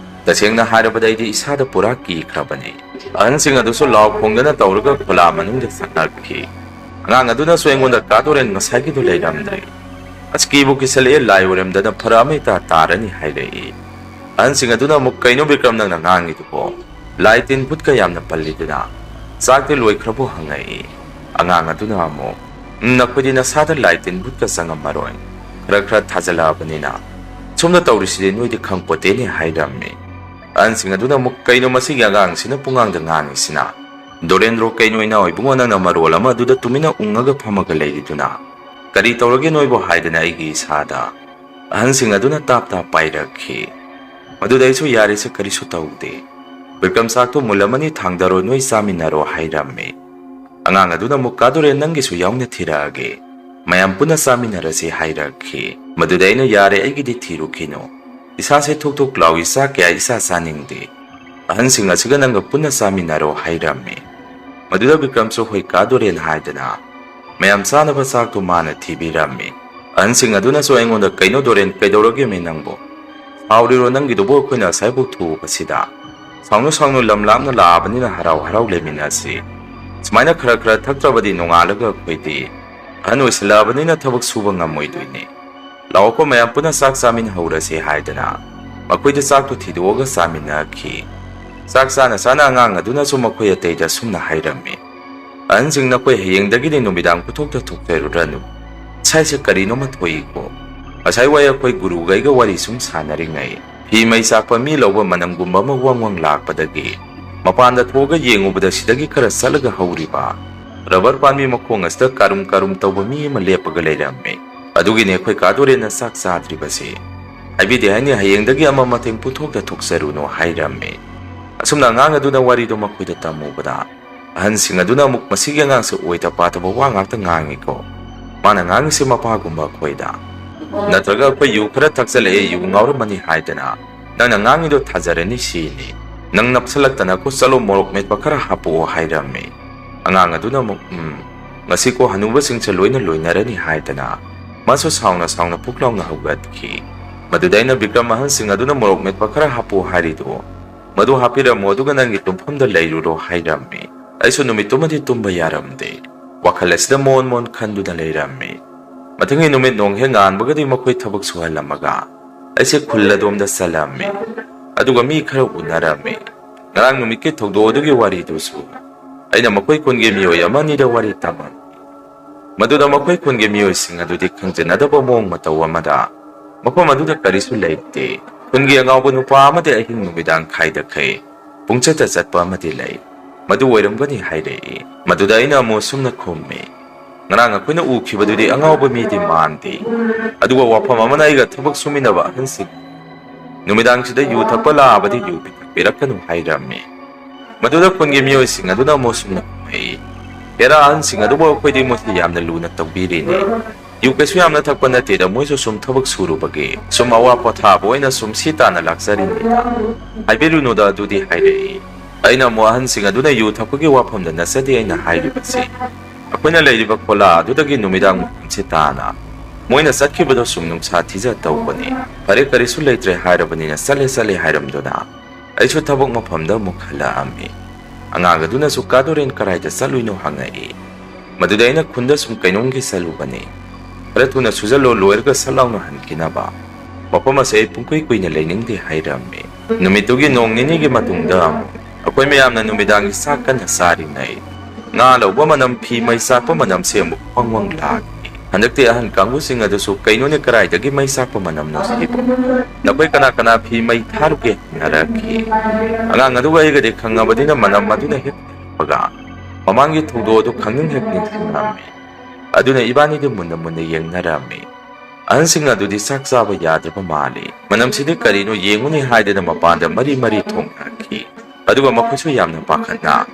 ꯇꯁꯦꯡꯅ ꯍꯥꯏꯔꯕꯗ ꯑꯩꯗꯤ ꯏꯁꯥꯗ ꯄꯨꯔꯥ ꯀꯤꯈ꯭ꯔꯕꯅꯤ꯫ ꯑꯍꯟꯁꯤꯡ ꯑꯗꯨꯁꯨ ꯂꯥꯎ ꯈꯣꯡꯗꯅ ꯇꯧꯔꯒ ꯈꯨꯂꯥ ꯃꯅꯨꯡꯗ ꯆꯪꯂꯛꯈꯤ꯫ ꯑꯉꯥꯡ ꯑꯗꯨꯅꯁꯨ ꯑꯩꯉꯣꯟꯗ, "ꯀꯥ ꯗꯣꯔꯦꯟ, ꯉꯁꯥꯏꯒꯤꯗꯨ ꯂꯩꯔꯝꯗ꯭ꯔꯦ꯫ ꯑꯁ, ꯀꯤꯕꯨ ꯀꯤꯁꯜꯂꯛꯑꯦ, ꯂꯥꯏ ꯑꯣꯏꯔꯝꯗꯅ ꯐꯔꯛ ꯑꯃ ꯏꯇꯥ ꯇꯥꯔꯅꯤ," ꯍꯥꯏꯔꯛꯏ꯫ ꯑꯍꯟꯁꯤꯡ ꯑꯗꯨꯅ ꯑꯃꯨꯛ, "ꯀꯩꯅꯣ ꯕꯤꯀ꯭ꯔꯝ ꯅꯪꯅ ꯉꯥꯡꯉꯤꯗꯨꯕꯣ? ꯂꯥꯏ ꯇꯤꯟ ꯚꯨꯠꯀ ꯌꯥꯝꯅ ꯄꯜꯂꯤꯗꯨꯅ ꯆꯥꯛꯇꯤ ꯂꯣꯏꯈ꯭ꯔꯕꯣ?" ꯍꯪꯉꯛꯏ꯫ ꯑꯉꯥꯡ ꯑꯗꯨꯅ ꯑꯃꯨꯛ, "ꯎꯝ, ꯅꯈꯣꯏꯗꯤ ꯅꯁꯥꯗ ꯂꯥꯏ ꯇꯤꯟ ꯚꯨꯠꯀ ꯆꯪꯉꯝꯃꯔꯣꯏ꯫ ꯈꯔ ꯈꯔ ꯊꯥꯖꯜꯂꯛꯑꯕꯅꯤꯅ ꯁꯣꯝꯗ ꯇꯧꯔꯤꯁꯤꯗꯤ ꯅꯣꯏꯗꯤ ꯈꯪꯄꯣꯠꯇꯦꯅꯦ," ꯍꯥꯏꯔꯝꯃꯤ꯫ ꯑꯍꯟꯁꯤꯡ ꯑꯗꯨꯅ ꯑꯃꯨꯛ, "ꯀꯩꯅꯣ ꯃꯁꯤꯒꯤ ꯑꯉꯥꯡꯁꯤꯅ ꯄꯨꯡꯉꯥꯡꯗ ꯉꯥꯡꯉꯤꯁꯤꯅ? ꯗꯣꯔꯦꯟꯗ꯭ꯔꯣ, ꯀꯩꯅꯣ ꯏꯅꯥꯎ ꯏꯕꯨꯡꯉꯣ, ꯅꯪꯅ ꯃꯔꯣꯜ ꯑꯃ ꯑꯗꯨꯗ ꯇꯨꯃꯤꯟꯅ ꯎꯪꯉꯒ ꯐꯝꯃꯒ ꯂꯩꯔꯤꯗꯨꯅ? ꯀꯔꯤ ꯇꯧꯔꯒꯦ ꯅꯣꯏꯕꯨ?" ꯍꯥꯏꯗꯅ ꯑꯩꯒꯤ ꯏꯁꯥꯗ ꯑꯍꯟꯁꯤꯡ ꯑꯗꯨꯅ ꯇꯥꯞ ꯇꯥꯞ ꯄꯥꯏꯔꯛꯈꯤ꯫ ꯃꯗꯨꯗ ꯑꯩꯁꯨ, "ꯌꯥꯔꯦꯁꯦ, ꯀꯔꯤꯁꯨ ꯇꯧꯗꯦ꯫ ꯕꯤꯀ꯭ꯔꯝ, ꯆꯥꯛꯇꯣ ꯃꯨꯜꯂꯝꯃꯅꯤ, ꯊꯥꯡꯗꯔꯣ, ꯅꯣꯏ ꯆꯥꯃꯤꯟꯅꯔꯣ," ꯍꯥꯏꯔꯝꯃꯤ꯫ ꯑꯉꯥꯡ ꯑꯗꯨꯅ ꯑꯃꯨꯛ, "ꯀꯥ ꯗꯣꯔꯦꯟ, ꯅꯪꯒꯤꯁꯨ ꯌꯥꯎꯅ ꯊꯤꯔꯛꯑꯒꯦ, ꯃꯌꯥꯝ ꯄꯨꯟꯅ ꯆꯥꯃꯤꯟꯅꯔꯁꯤ," ꯍꯥꯏꯔꯛꯈꯤ꯫ ꯃꯗꯨꯗ ꯑꯩꯅ, "ꯌꯥꯔꯦ, ꯑꯩꯒꯤꯗꯤ ꯊꯤꯔꯨꯈꯤꯅꯨ꯫ ꯏꯁꯥꯁꯦ ꯊꯨꯛ ꯊꯨꯛ ꯂꯥꯎꯏ, ꯆꯥꯛ ꯀꯌꯥ ꯏꯆꯥ ꯆꯥꯅꯤꯡꯗꯦ꯫ ꯑꯍꯟꯁꯤꯡ ꯑꯁꯤꯒ ꯅꯪꯒ ꯄꯨꯟꯅ ꯆꯥꯃꯤꯟꯅꯔꯣ," ꯍꯥꯏꯔꯝꯃꯤ꯫ ꯃꯗꯨꯗ ꯕꯤꯀ꯭ꯔꯝꯁꯨ, "ꯍꯣꯏ ꯀꯥ ꯗꯣꯔꯦꯟ," ꯍꯥꯏꯗꯅ ꯃꯌꯥꯝ ꯆꯥꯅꯕ ꯆꯥꯛꯇꯨ ꯃꯥꯅ ꯊꯤꯕꯤꯔꯝꯃꯤ꯫ ꯑꯍꯟꯁꯤꯡ ꯑꯗꯨꯅꯁꯨ ꯑꯩꯉꯣꯟꯗ, "ꯀꯩꯅꯣ ꯗꯣꯔꯦꯟ, ꯀꯩꯗꯧꯔꯒꯦꯃꯦ ꯅꯪꯕꯨ? ꯁꯥꯎꯔꯤꯔꯣ ꯅꯪꯒꯤꯗꯨꯕꯨ? ꯑꯩꯈꯣꯏꯅ ꯑꯁꯥꯏꯐꯥꯎ ꯊꯨꯕꯁꯤꯗ꯫ ꯁꯥꯎꯅꯨ, ꯁꯥꯎꯅꯨ, ꯂꯝ ꯂꯥꯞꯅ ꯂꯥꯛꯑꯕꯅꯤꯅ ꯍꯔꯥꯎ ꯍꯔꯥꯎ ꯂꯩꯃꯤꯟꯅꯁꯤ꯫ ꯁꯨꯃꯥꯏꯅ ꯈꯔ ꯈꯔ ꯊꯛꯇ꯭ꯔꯕꯗꯤ ꯅꯣꯡꯉꯥꯜꯂꯒ ꯑꯩꯈꯣꯏꯗꯤ ꯑꯍꯟ ꯑꯣꯏꯁꯤꯜꯂꯛꯑꯕꯅꯤꯅ ꯊꯕꯛ ꯁꯨꯕ ꯉꯝꯃꯣꯏꯗꯣꯏꯅꯤ꯫ ꯂꯥꯛꯑꯣꯀꯣ, ꯃꯌꯥꯝ ꯄꯨꯟꯅ ꯆꯥꯛ ꯆꯥꯃꯤꯟꯅꯍꯧꯔꯁꯤ," ꯍꯥꯏꯗꯅ ꯃꯈꯣꯏꯗ ꯆꯥꯛꯇꯨ ꯊꯤꯗꯣꯛꯑꯒ ꯆꯥꯃꯤꯟꯅꯈꯤ꯫ ꯆꯥꯛ ꯆꯥꯅ ꯆꯥꯅ ꯑꯉꯥꯡ ꯑꯗꯨꯅꯁꯨ ꯃꯈꯣꯏ ꯑꯇꯩꯗ ꯑꯁꯨꯝꯅ ꯍꯥꯏꯔꯝꯃꯤ, "ꯑꯍꯟꯁꯤꯡ, ꯅꯈꯣꯏ ꯍꯌꯦꯡꯗꯒꯤꯗꯤ ꯅꯨꯃꯤꯗꯥꯡ ꯄꯨꯊꯣꯛꯇ ꯊꯣꯛꯆꯔꯨꯔꯅꯨ꯫ ꯉꯁꯥꯏꯁꯦ ꯀꯔꯤꯅꯣꯃ ꯊꯣꯛꯏꯀꯣ꯫ ꯉꯁꯥꯏ ꯋꯥꯏ ꯑꯩꯈꯣꯏ ꯒꯨꯔꯨꯒꯩꯒ ꯋꯥꯔꯤ ꯁꯨꯝ ꯁꯥꯟꯅꯔꯤꯉꯩ, ꯐꯤ ꯃꯩ ꯆꯥꯛꯄ ꯃꯤ ꯂꯧꯕ ꯃꯅꯝꯒꯨꯝꯕ ꯑꯃ ꯋꯪ ꯋꯪ ꯂꯥꯛꯄꯗꯒꯤ ꯃꯄꯥꯟꯗ ꯊꯣꯛꯑꯒ ꯌꯦꯡꯉꯨꯕꯗ ꯁꯤꯗꯒꯤ ꯈꯔ ꯆꯠꯂꯒ ꯍꯧꯔꯤꯕ ꯔꯕꯔ ꯄꯥꯝꯕꯤ ꯃꯈꯣꯡ ꯑꯁꯤꯗ ꯀꯥꯔꯨꯝ ꯀꯥꯔꯨꯝ ꯇꯧꯕ ꯃꯤ ꯑꯃ ꯂꯦꯞꯄꯒ ꯂꯩꯔꯝꯃꯤ꯫ ꯑꯗꯨꯒꯤꯅꯦ ꯑꯩꯈꯣꯏ ꯀꯥ ꯗꯣꯔꯦꯟꯅ ꯆꯥꯛ ꯆꯥꯗ꯭ꯔꯤꯕꯁꯦ꯫ ꯍꯥꯏꯕꯤꯗꯦ ꯍꯥꯏꯅꯤ, ꯍꯌꯦꯡꯗꯒꯤ ꯑꯃ ꯃꯊꯦꯡ ꯄꯨꯊꯣꯛꯇ ꯊꯣꯛꯆꯔꯨꯅꯨ ꯍꯥꯏꯔꯝꯃꯤ꯫ ꯑꯁꯨꯝꯅ ꯑꯉꯥꯡ ꯑꯗꯨꯅ ꯋꯥꯔꯤꯗꯨ ꯃꯈꯣꯏꯗ ꯇꯝꯃꯨꯕꯗ, ꯑꯍꯟꯁꯤꯡ ꯑꯗꯨꯅ ꯑꯃꯨꯛ, "ꯃꯁꯤꯒꯤ ꯑꯉꯥꯡꯁꯦ ꯑꯣꯏꯗ ꯄꯥꯗꯕ ꯋꯥ ꯉꯥꯛꯇ ꯉꯥꯡꯉꯤꯀꯣ꯫ ꯃꯥꯅ ꯉꯥꯡꯉꯤꯁꯦ ꯃꯄꯥꯒꯨꯝꯕ ꯑꯩꯈꯣꯏꯗ꯫ ꯅꯠꯇ꯭ꯔꯒ ꯑꯩꯈꯣꯏ ꯌꯨ ꯈꯔ ꯊꯛꯆꯜꯂꯛꯑꯦ, ꯌꯨ ꯉꯥꯎꯔꯝꯃꯅꯤ ꯍꯥꯏꯗꯅ ꯅꯪꯅ ꯉꯥꯡꯉꯤꯗꯣ ꯊꯥꯖꯔꯅꯤ ꯁꯤꯅꯤ꯫ ꯅꯪ ꯅꯞꯁꯜꯂꯛꯇꯅꯀꯣ, ꯆꯠꯂꯣ ꯃꯣꯔꯣꯛ ꯃꯦꯠꯄ ꯈꯔ ꯍꯥꯞꯄꯛꯑꯣ" ꯍꯥꯏꯔꯝꯃꯤ꯫ ꯑꯉꯥꯡ ꯑꯗꯨꯅ ꯑꯃꯨꯛ, "ꯎꯝ, ꯉꯁꯤꯀꯣ ꯍꯅꯨꯕꯁꯤꯡꯁꯦ ꯂꯣꯏꯅ ꯂꯣꯏꯅꯔꯅꯤ" ꯍꯥꯏꯗꯅ ꯃꯥꯁꯨ ꯁꯥꯎꯅ ꯁꯥꯎꯅ ꯐꯨꯛ ꯂꯥꯎꯅ ꯍꯧꯒꯠꯈꯤ꯫ ꯃꯗꯨꯗ ꯑꯩꯅ, "ꯕꯤꯀ꯭ꯔꯝ, ꯑꯍꯟꯁꯤꯡ ꯑꯗꯨꯅ ꯃꯣꯔꯣꯛ ꯃꯦꯠꯄ ꯈꯔ ꯍꯥꯞꯄꯣ ꯍꯥꯏꯔꯤꯗꯣ, ꯃꯗꯨ ꯍꯥꯞꯄꯤꯔꯝꯃꯣ, ꯑꯗꯨꯒ ꯅꯪꯒꯤ ꯇꯨꯝꯐꯝꯗ ꯂꯩꯔꯨꯔꯣ" ꯍꯥꯏꯔꯝꯃꯤ꯫ ꯑꯩꯁꯨ ꯅꯨꯃꯤꯠꯇꯨꯃꯗꯤ ꯇꯨꯝꯕ ꯌꯥꯔꯝꯗꯦ꯫ ꯋꯥꯈꯜ ꯑꯁꯤꯗ ꯃꯣꯟ ꯃꯣꯟ ꯈꯟꯗꯨꯅ ꯂꯩꯔꯝꯃꯤ꯫ ꯃꯊꯪꯒꯤ ꯅꯨꯃꯤꯠ ꯅꯣꯡ ꯍꯦꯛ ꯉꯥꯟꯕꯒꯗꯤ ꯃꯈꯣꯏ ꯊꯕꯛ ꯁꯨꯍꯜꯂꯝꯃꯒ ꯑꯩꯁꯦ ꯈꯨꯜ ꯑꯗꯣꯝꯗ ꯆꯠꯂꯝꯃꯤ꯫ ꯑꯗꯨꯒ ꯃꯤ ꯈꯔ ꯎꯅꯔꯝꯃꯤ꯫ ꯉꯔꯥꯡ ꯅꯨꯃꯤꯠꯀꯤ ꯊꯧꯗꯣꯛ ꯑꯗꯨꯒꯤ ꯋꯥꯔꯤꯗꯨꯁꯨ ꯑꯩꯅ ꯃꯈꯣꯏ ꯈꯨꯟꯒꯤ ꯃꯤꯑꯣꯏ ꯑꯃ ꯑꯅꯤꯗ ꯋꯥꯔꯤ ꯇꯝꯃꯝꯃꯤ꯫ ꯃꯗꯨꯗ ꯃꯈꯣꯏ ꯈꯨꯟꯒꯤ ꯃꯤꯑꯣꯏꯁꯤꯡ ꯑꯗꯨꯗꯤ ꯈꯪꯖꯅꯗꯕ ꯃꯑꯣꯡ ꯃꯇꯧ ꯑꯃꯗ, "ꯃꯐꯝ ꯑꯗꯨꯗ ꯀꯔꯤꯁꯨ ꯂꯩꯇꯦ꯫ ꯈꯨꯟꯒꯤ ꯑꯉꯥꯎꯕ ꯅꯨꯄꯥ ꯑꯃꯗꯤ ꯑꯍꯤꯡ ꯅꯨꯃꯤꯗꯥꯡ ꯈꯥꯏꯗꯈꯩ ꯄꯨꯡꯆꯠꯇ ꯆꯠꯄ ꯑꯃꯗꯤ ꯂꯩ꯫ ꯃꯗꯨ ꯑꯣꯏꯔꯝꯒꯅꯤ" ꯍꯥꯏꯔꯛꯏ꯫ ꯃꯗꯨꯗ ꯑꯩꯅ ꯑꯃꯨꯛ ꯑꯁꯨꯝꯅ ꯈꯨꯝꯃꯤ, "ꯉꯔꯥꯡ ꯑꯩꯈꯣꯏꯅ ꯎꯈꯤꯕꯗꯨꯗꯤ ꯑꯉꯥꯎꯕ ꯃꯤꯗꯤ ꯃꯥꯟꯗꯦ꯫ ꯑꯗꯨꯒ ꯋꯥꯐꯝ ꯑꯃꯅ ꯑꯩꯒ ꯊꯕꯛ ꯁꯨꯃꯤꯟꯅꯕ ꯑꯍꯟꯁꯤꯡ ꯅꯨꯃꯤꯗꯥꯡꯁꯤꯗ ꯌꯨ ꯊꯛꯄ ꯂꯥꯛꯑꯕꯗꯤ ꯌꯨ ꯄꯤꯊꯛꯄꯤꯔꯛꯀꯅꯨ" ꯍꯥꯏꯔꯝꯃꯤ꯫ ꯃꯗꯨꯗ ꯈꯨꯟꯒꯤ ꯃꯤꯑꯣꯏꯁꯤꯡ ꯑꯗꯨꯅ ꯑꯃꯨꯛ ꯑꯁꯨꯝꯅ ꯈꯨꯝꯃꯛꯏ, "ꯍꯦꯔꯥ, ꯑꯍꯟꯁꯤꯡ ꯑꯗꯨꯕꯨ ꯑꯩꯈꯣꯏꯗꯤ ꯃꯣꯏꯁꯤ ꯌꯥꯝꯅ ꯂꯨꯅ ꯇꯧꯕꯤꯔꯤꯅꯤ꯫ ꯌꯨ ꯀꯩꯁꯨ ꯌꯥꯝꯅ ꯊꯛꯄ ꯅꯠꯇꯦꯗ, ꯃꯣꯏꯁꯨ ꯁꯨꯝ ꯊꯕꯛ ꯁꯨꯔꯨꯕꯒꯤ, ꯁꯨꯝ ꯑꯋꯥ ꯄꯣꯊꯥꯕ ꯑꯣꯏꯅ ꯁꯨꯝ ꯁꯤ ꯇꯥꯟꯅ ꯂꯥꯛꯆꯔꯤꯅꯤꯗ꯫ ꯍꯥꯏꯕꯤꯔꯨꯅꯨꯗ ꯑꯗꯨꯗꯤ" ꯍꯥꯏꯔꯛꯏ꯫ ꯑꯩꯅ ꯑꯃꯨꯛ, "ꯑꯍꯟꯁꯤꯡ ꯑꯗꯨꯅ ꯌꯨ ꯊꯛꯄꯒꯤ ꯋꯥꯐꯝꯗ ꯅꯠꯆꯗꯦ ꯑꯩꯅ ꯍꯥꯏꯔꯤꯕꯁꯤ꯫ ꯑꯩꯈꯣꯏꯅ ꯂꯩꯔꯤꯕ ꯈꯣꯂꯥ ꯑꯗꯨꯗꯒꯤ ꯅꯨꯃꯤꯗꯥꯡ ꯃꯇꯝꯁꯤ ꯇꯥꯅ ꯃꯣꯏꯅ ꯆꯠꯈꯤꯕꯗꯣ ꯁꯨꯝ ꯅꯨꯡꯁꯥ ꯊꯤꯖ ꯇꯧꯕꯅꯤ꯫ ꯐꯔꯦ, ꯀꯔꯤꯁꯨ ꯂꯩꯇ꯭ꯔꯦ ꯍꯥꯏꯔꯕꯅꯤꯅ ꯆꯠꯂꯦ ꯆꯠꯂꯦ ꯍꯥꯏꯔꯝꯗꯨꯅ ꯑꯩꯁꯨ ꯊꯕꯛ ꯃꯐꯝꯗ ꯑꯃꯨꯛ ꯍꯜꯂꯛꯑꯝꯃꯤ꯫ ꯑꯉꯥꯡ ꯑꯗꯨꯅꯁꯨ ꯀꯥ ꯗꯣꯔꯦꯟ ꯀꯔꯥꯏꯗ ꯆꯠꯂꯨꯏꯅꯣ ꯍꯪꯉꯛꯏ꯫ ꯃꯗꯨꯗ ꯑꯩꯅ ꯈꯨꯟꯗ ꯁꯨꯝ ꯀꯩꯅꯣꯝꯒꯤ ꯆꯠꯂꯨꯕꯅꯤ꯫ ꯈꯔ ꯊꯨꯅ ꯁꯨꯖꯜꯂꯣ, ꯂꯣꯏꯔꯒ ꯁꯠ ꯂꯥꯎꯅ ꯍꯟꯈꯤꯅꯕ꯫ ꯃꯐꯝ ꯑꯁꯦ ꯑꯩ ꯄꯨꯡꯀꯨꯏ ꯀꯨꯏꯅ ꯂꯩꯅꯤꯡꯗꯦ ꯍꯥꯏꯔꯝꯃꯤ꯫ ꯅꯨꯃꯤꯠꯇꯨꯒꯤ ꯅꯣꯡ ꯅꯤꯅꯤꯒꯤ ꯃꯇꯨꯡꯗ ꯑꯃꯨꯛ ꯑꯩꯈꯣꯏ ꯃꯌꯥꯝꯅ ꯅꯨꯃꯤꯗꯥꯡꯒꯤ ꯆꯥꯛ ꯀꯟꯅ ꯆꯥꯔꯤꯉꯩ ꯉꯥ ꯂꯧꯕ ꯃꯅꯝ, ꯐꯤ ꯃꯩ ꯆꯥꯛꯄ ꯃꯅꯝꯁꯦ ꯑꯃꯨꯛ ꯋꯪ ꯋꯪ ꯂꯥꯛꯏ꯫ ꯍꯟꯗꯛꯇꯤ ꯑꯍꯟ ꯀꯥꯡꯕꯨꯁꯤꯡ ꯑꯗꯨꯁꯨ, "ꯀꯩꯅꯣꯅꯦ, ꯀꯗꯥꯏꯗꯒꯤ ꯃꯩ ꯆꯥꯛꯄ ꯃꯅꯝꯅꯣ ꯁꯤꯕꯨ? ꯅꯈꯣꯏ ꯀꯅꯥ ꯀꯅꯥ ꯐꯤ ꯃꯩ ꯊꯥꯔꯨꯒꯦ?" ꯍꯪꯅꯔꯛꯈꯤ꯫ ꯑꯉꯥꯡ ꯑꯗꯨꯒ ꯑꯩꯒꯗꯤ ꯈꯪꯉꯕꯅꯤꯅ ꯃꯅꯝ ꯑꯗꯨꯅ ꯍꯦꯛ ꯊꯤꯔꯛꯄꯒ ꯃꯃꯥꯡꯒꯤ ꯊꯧꯗꯣꯛ ꯑꯗꯨ ꯈꯪꯅꯤꯡ ꯍꯦꯛ ꯅꯤꯡꯁꯤꯡꯂꯝꯃꯤ꯫ ꯑꯗꯨꯅ ꯏꯕꯥꯅꯤꯗꯤ ꯃꯨꯟꯅ ꯃꯨꯟꯅ ꯌꯦꯡꯅꯔꯝꯃꯤ꯫ ꯑꯍꯟꯁꯤꯡ ꯑꯗꯨꯗꯤ ꯆꯥꯛ ꯆꯥꯕ ꯌꯥꯗ꯭ꯔꯕ ꯃꯥꯜꯂꯤ꯫ ꯃꯅꯝꯁꯤꯗꯤ ꯀꯔꯤꯅꯣ ꯌꯦꯡꯉꯨꯅꯤ ꯍꯥꯏꯗꯅ ꯃꯄꯥꯟꯗ ꯃꯔꯤ ꯃꯔꯤ ꯊꯣꯡꯅꯔꯛꯈꯤ꯫ ꯑꯗꯨꯒ ꯃꯈꯣꯏꯁꯨ ꯌꯥꯝꯅ ꯄꯥꯈꯠꯅ,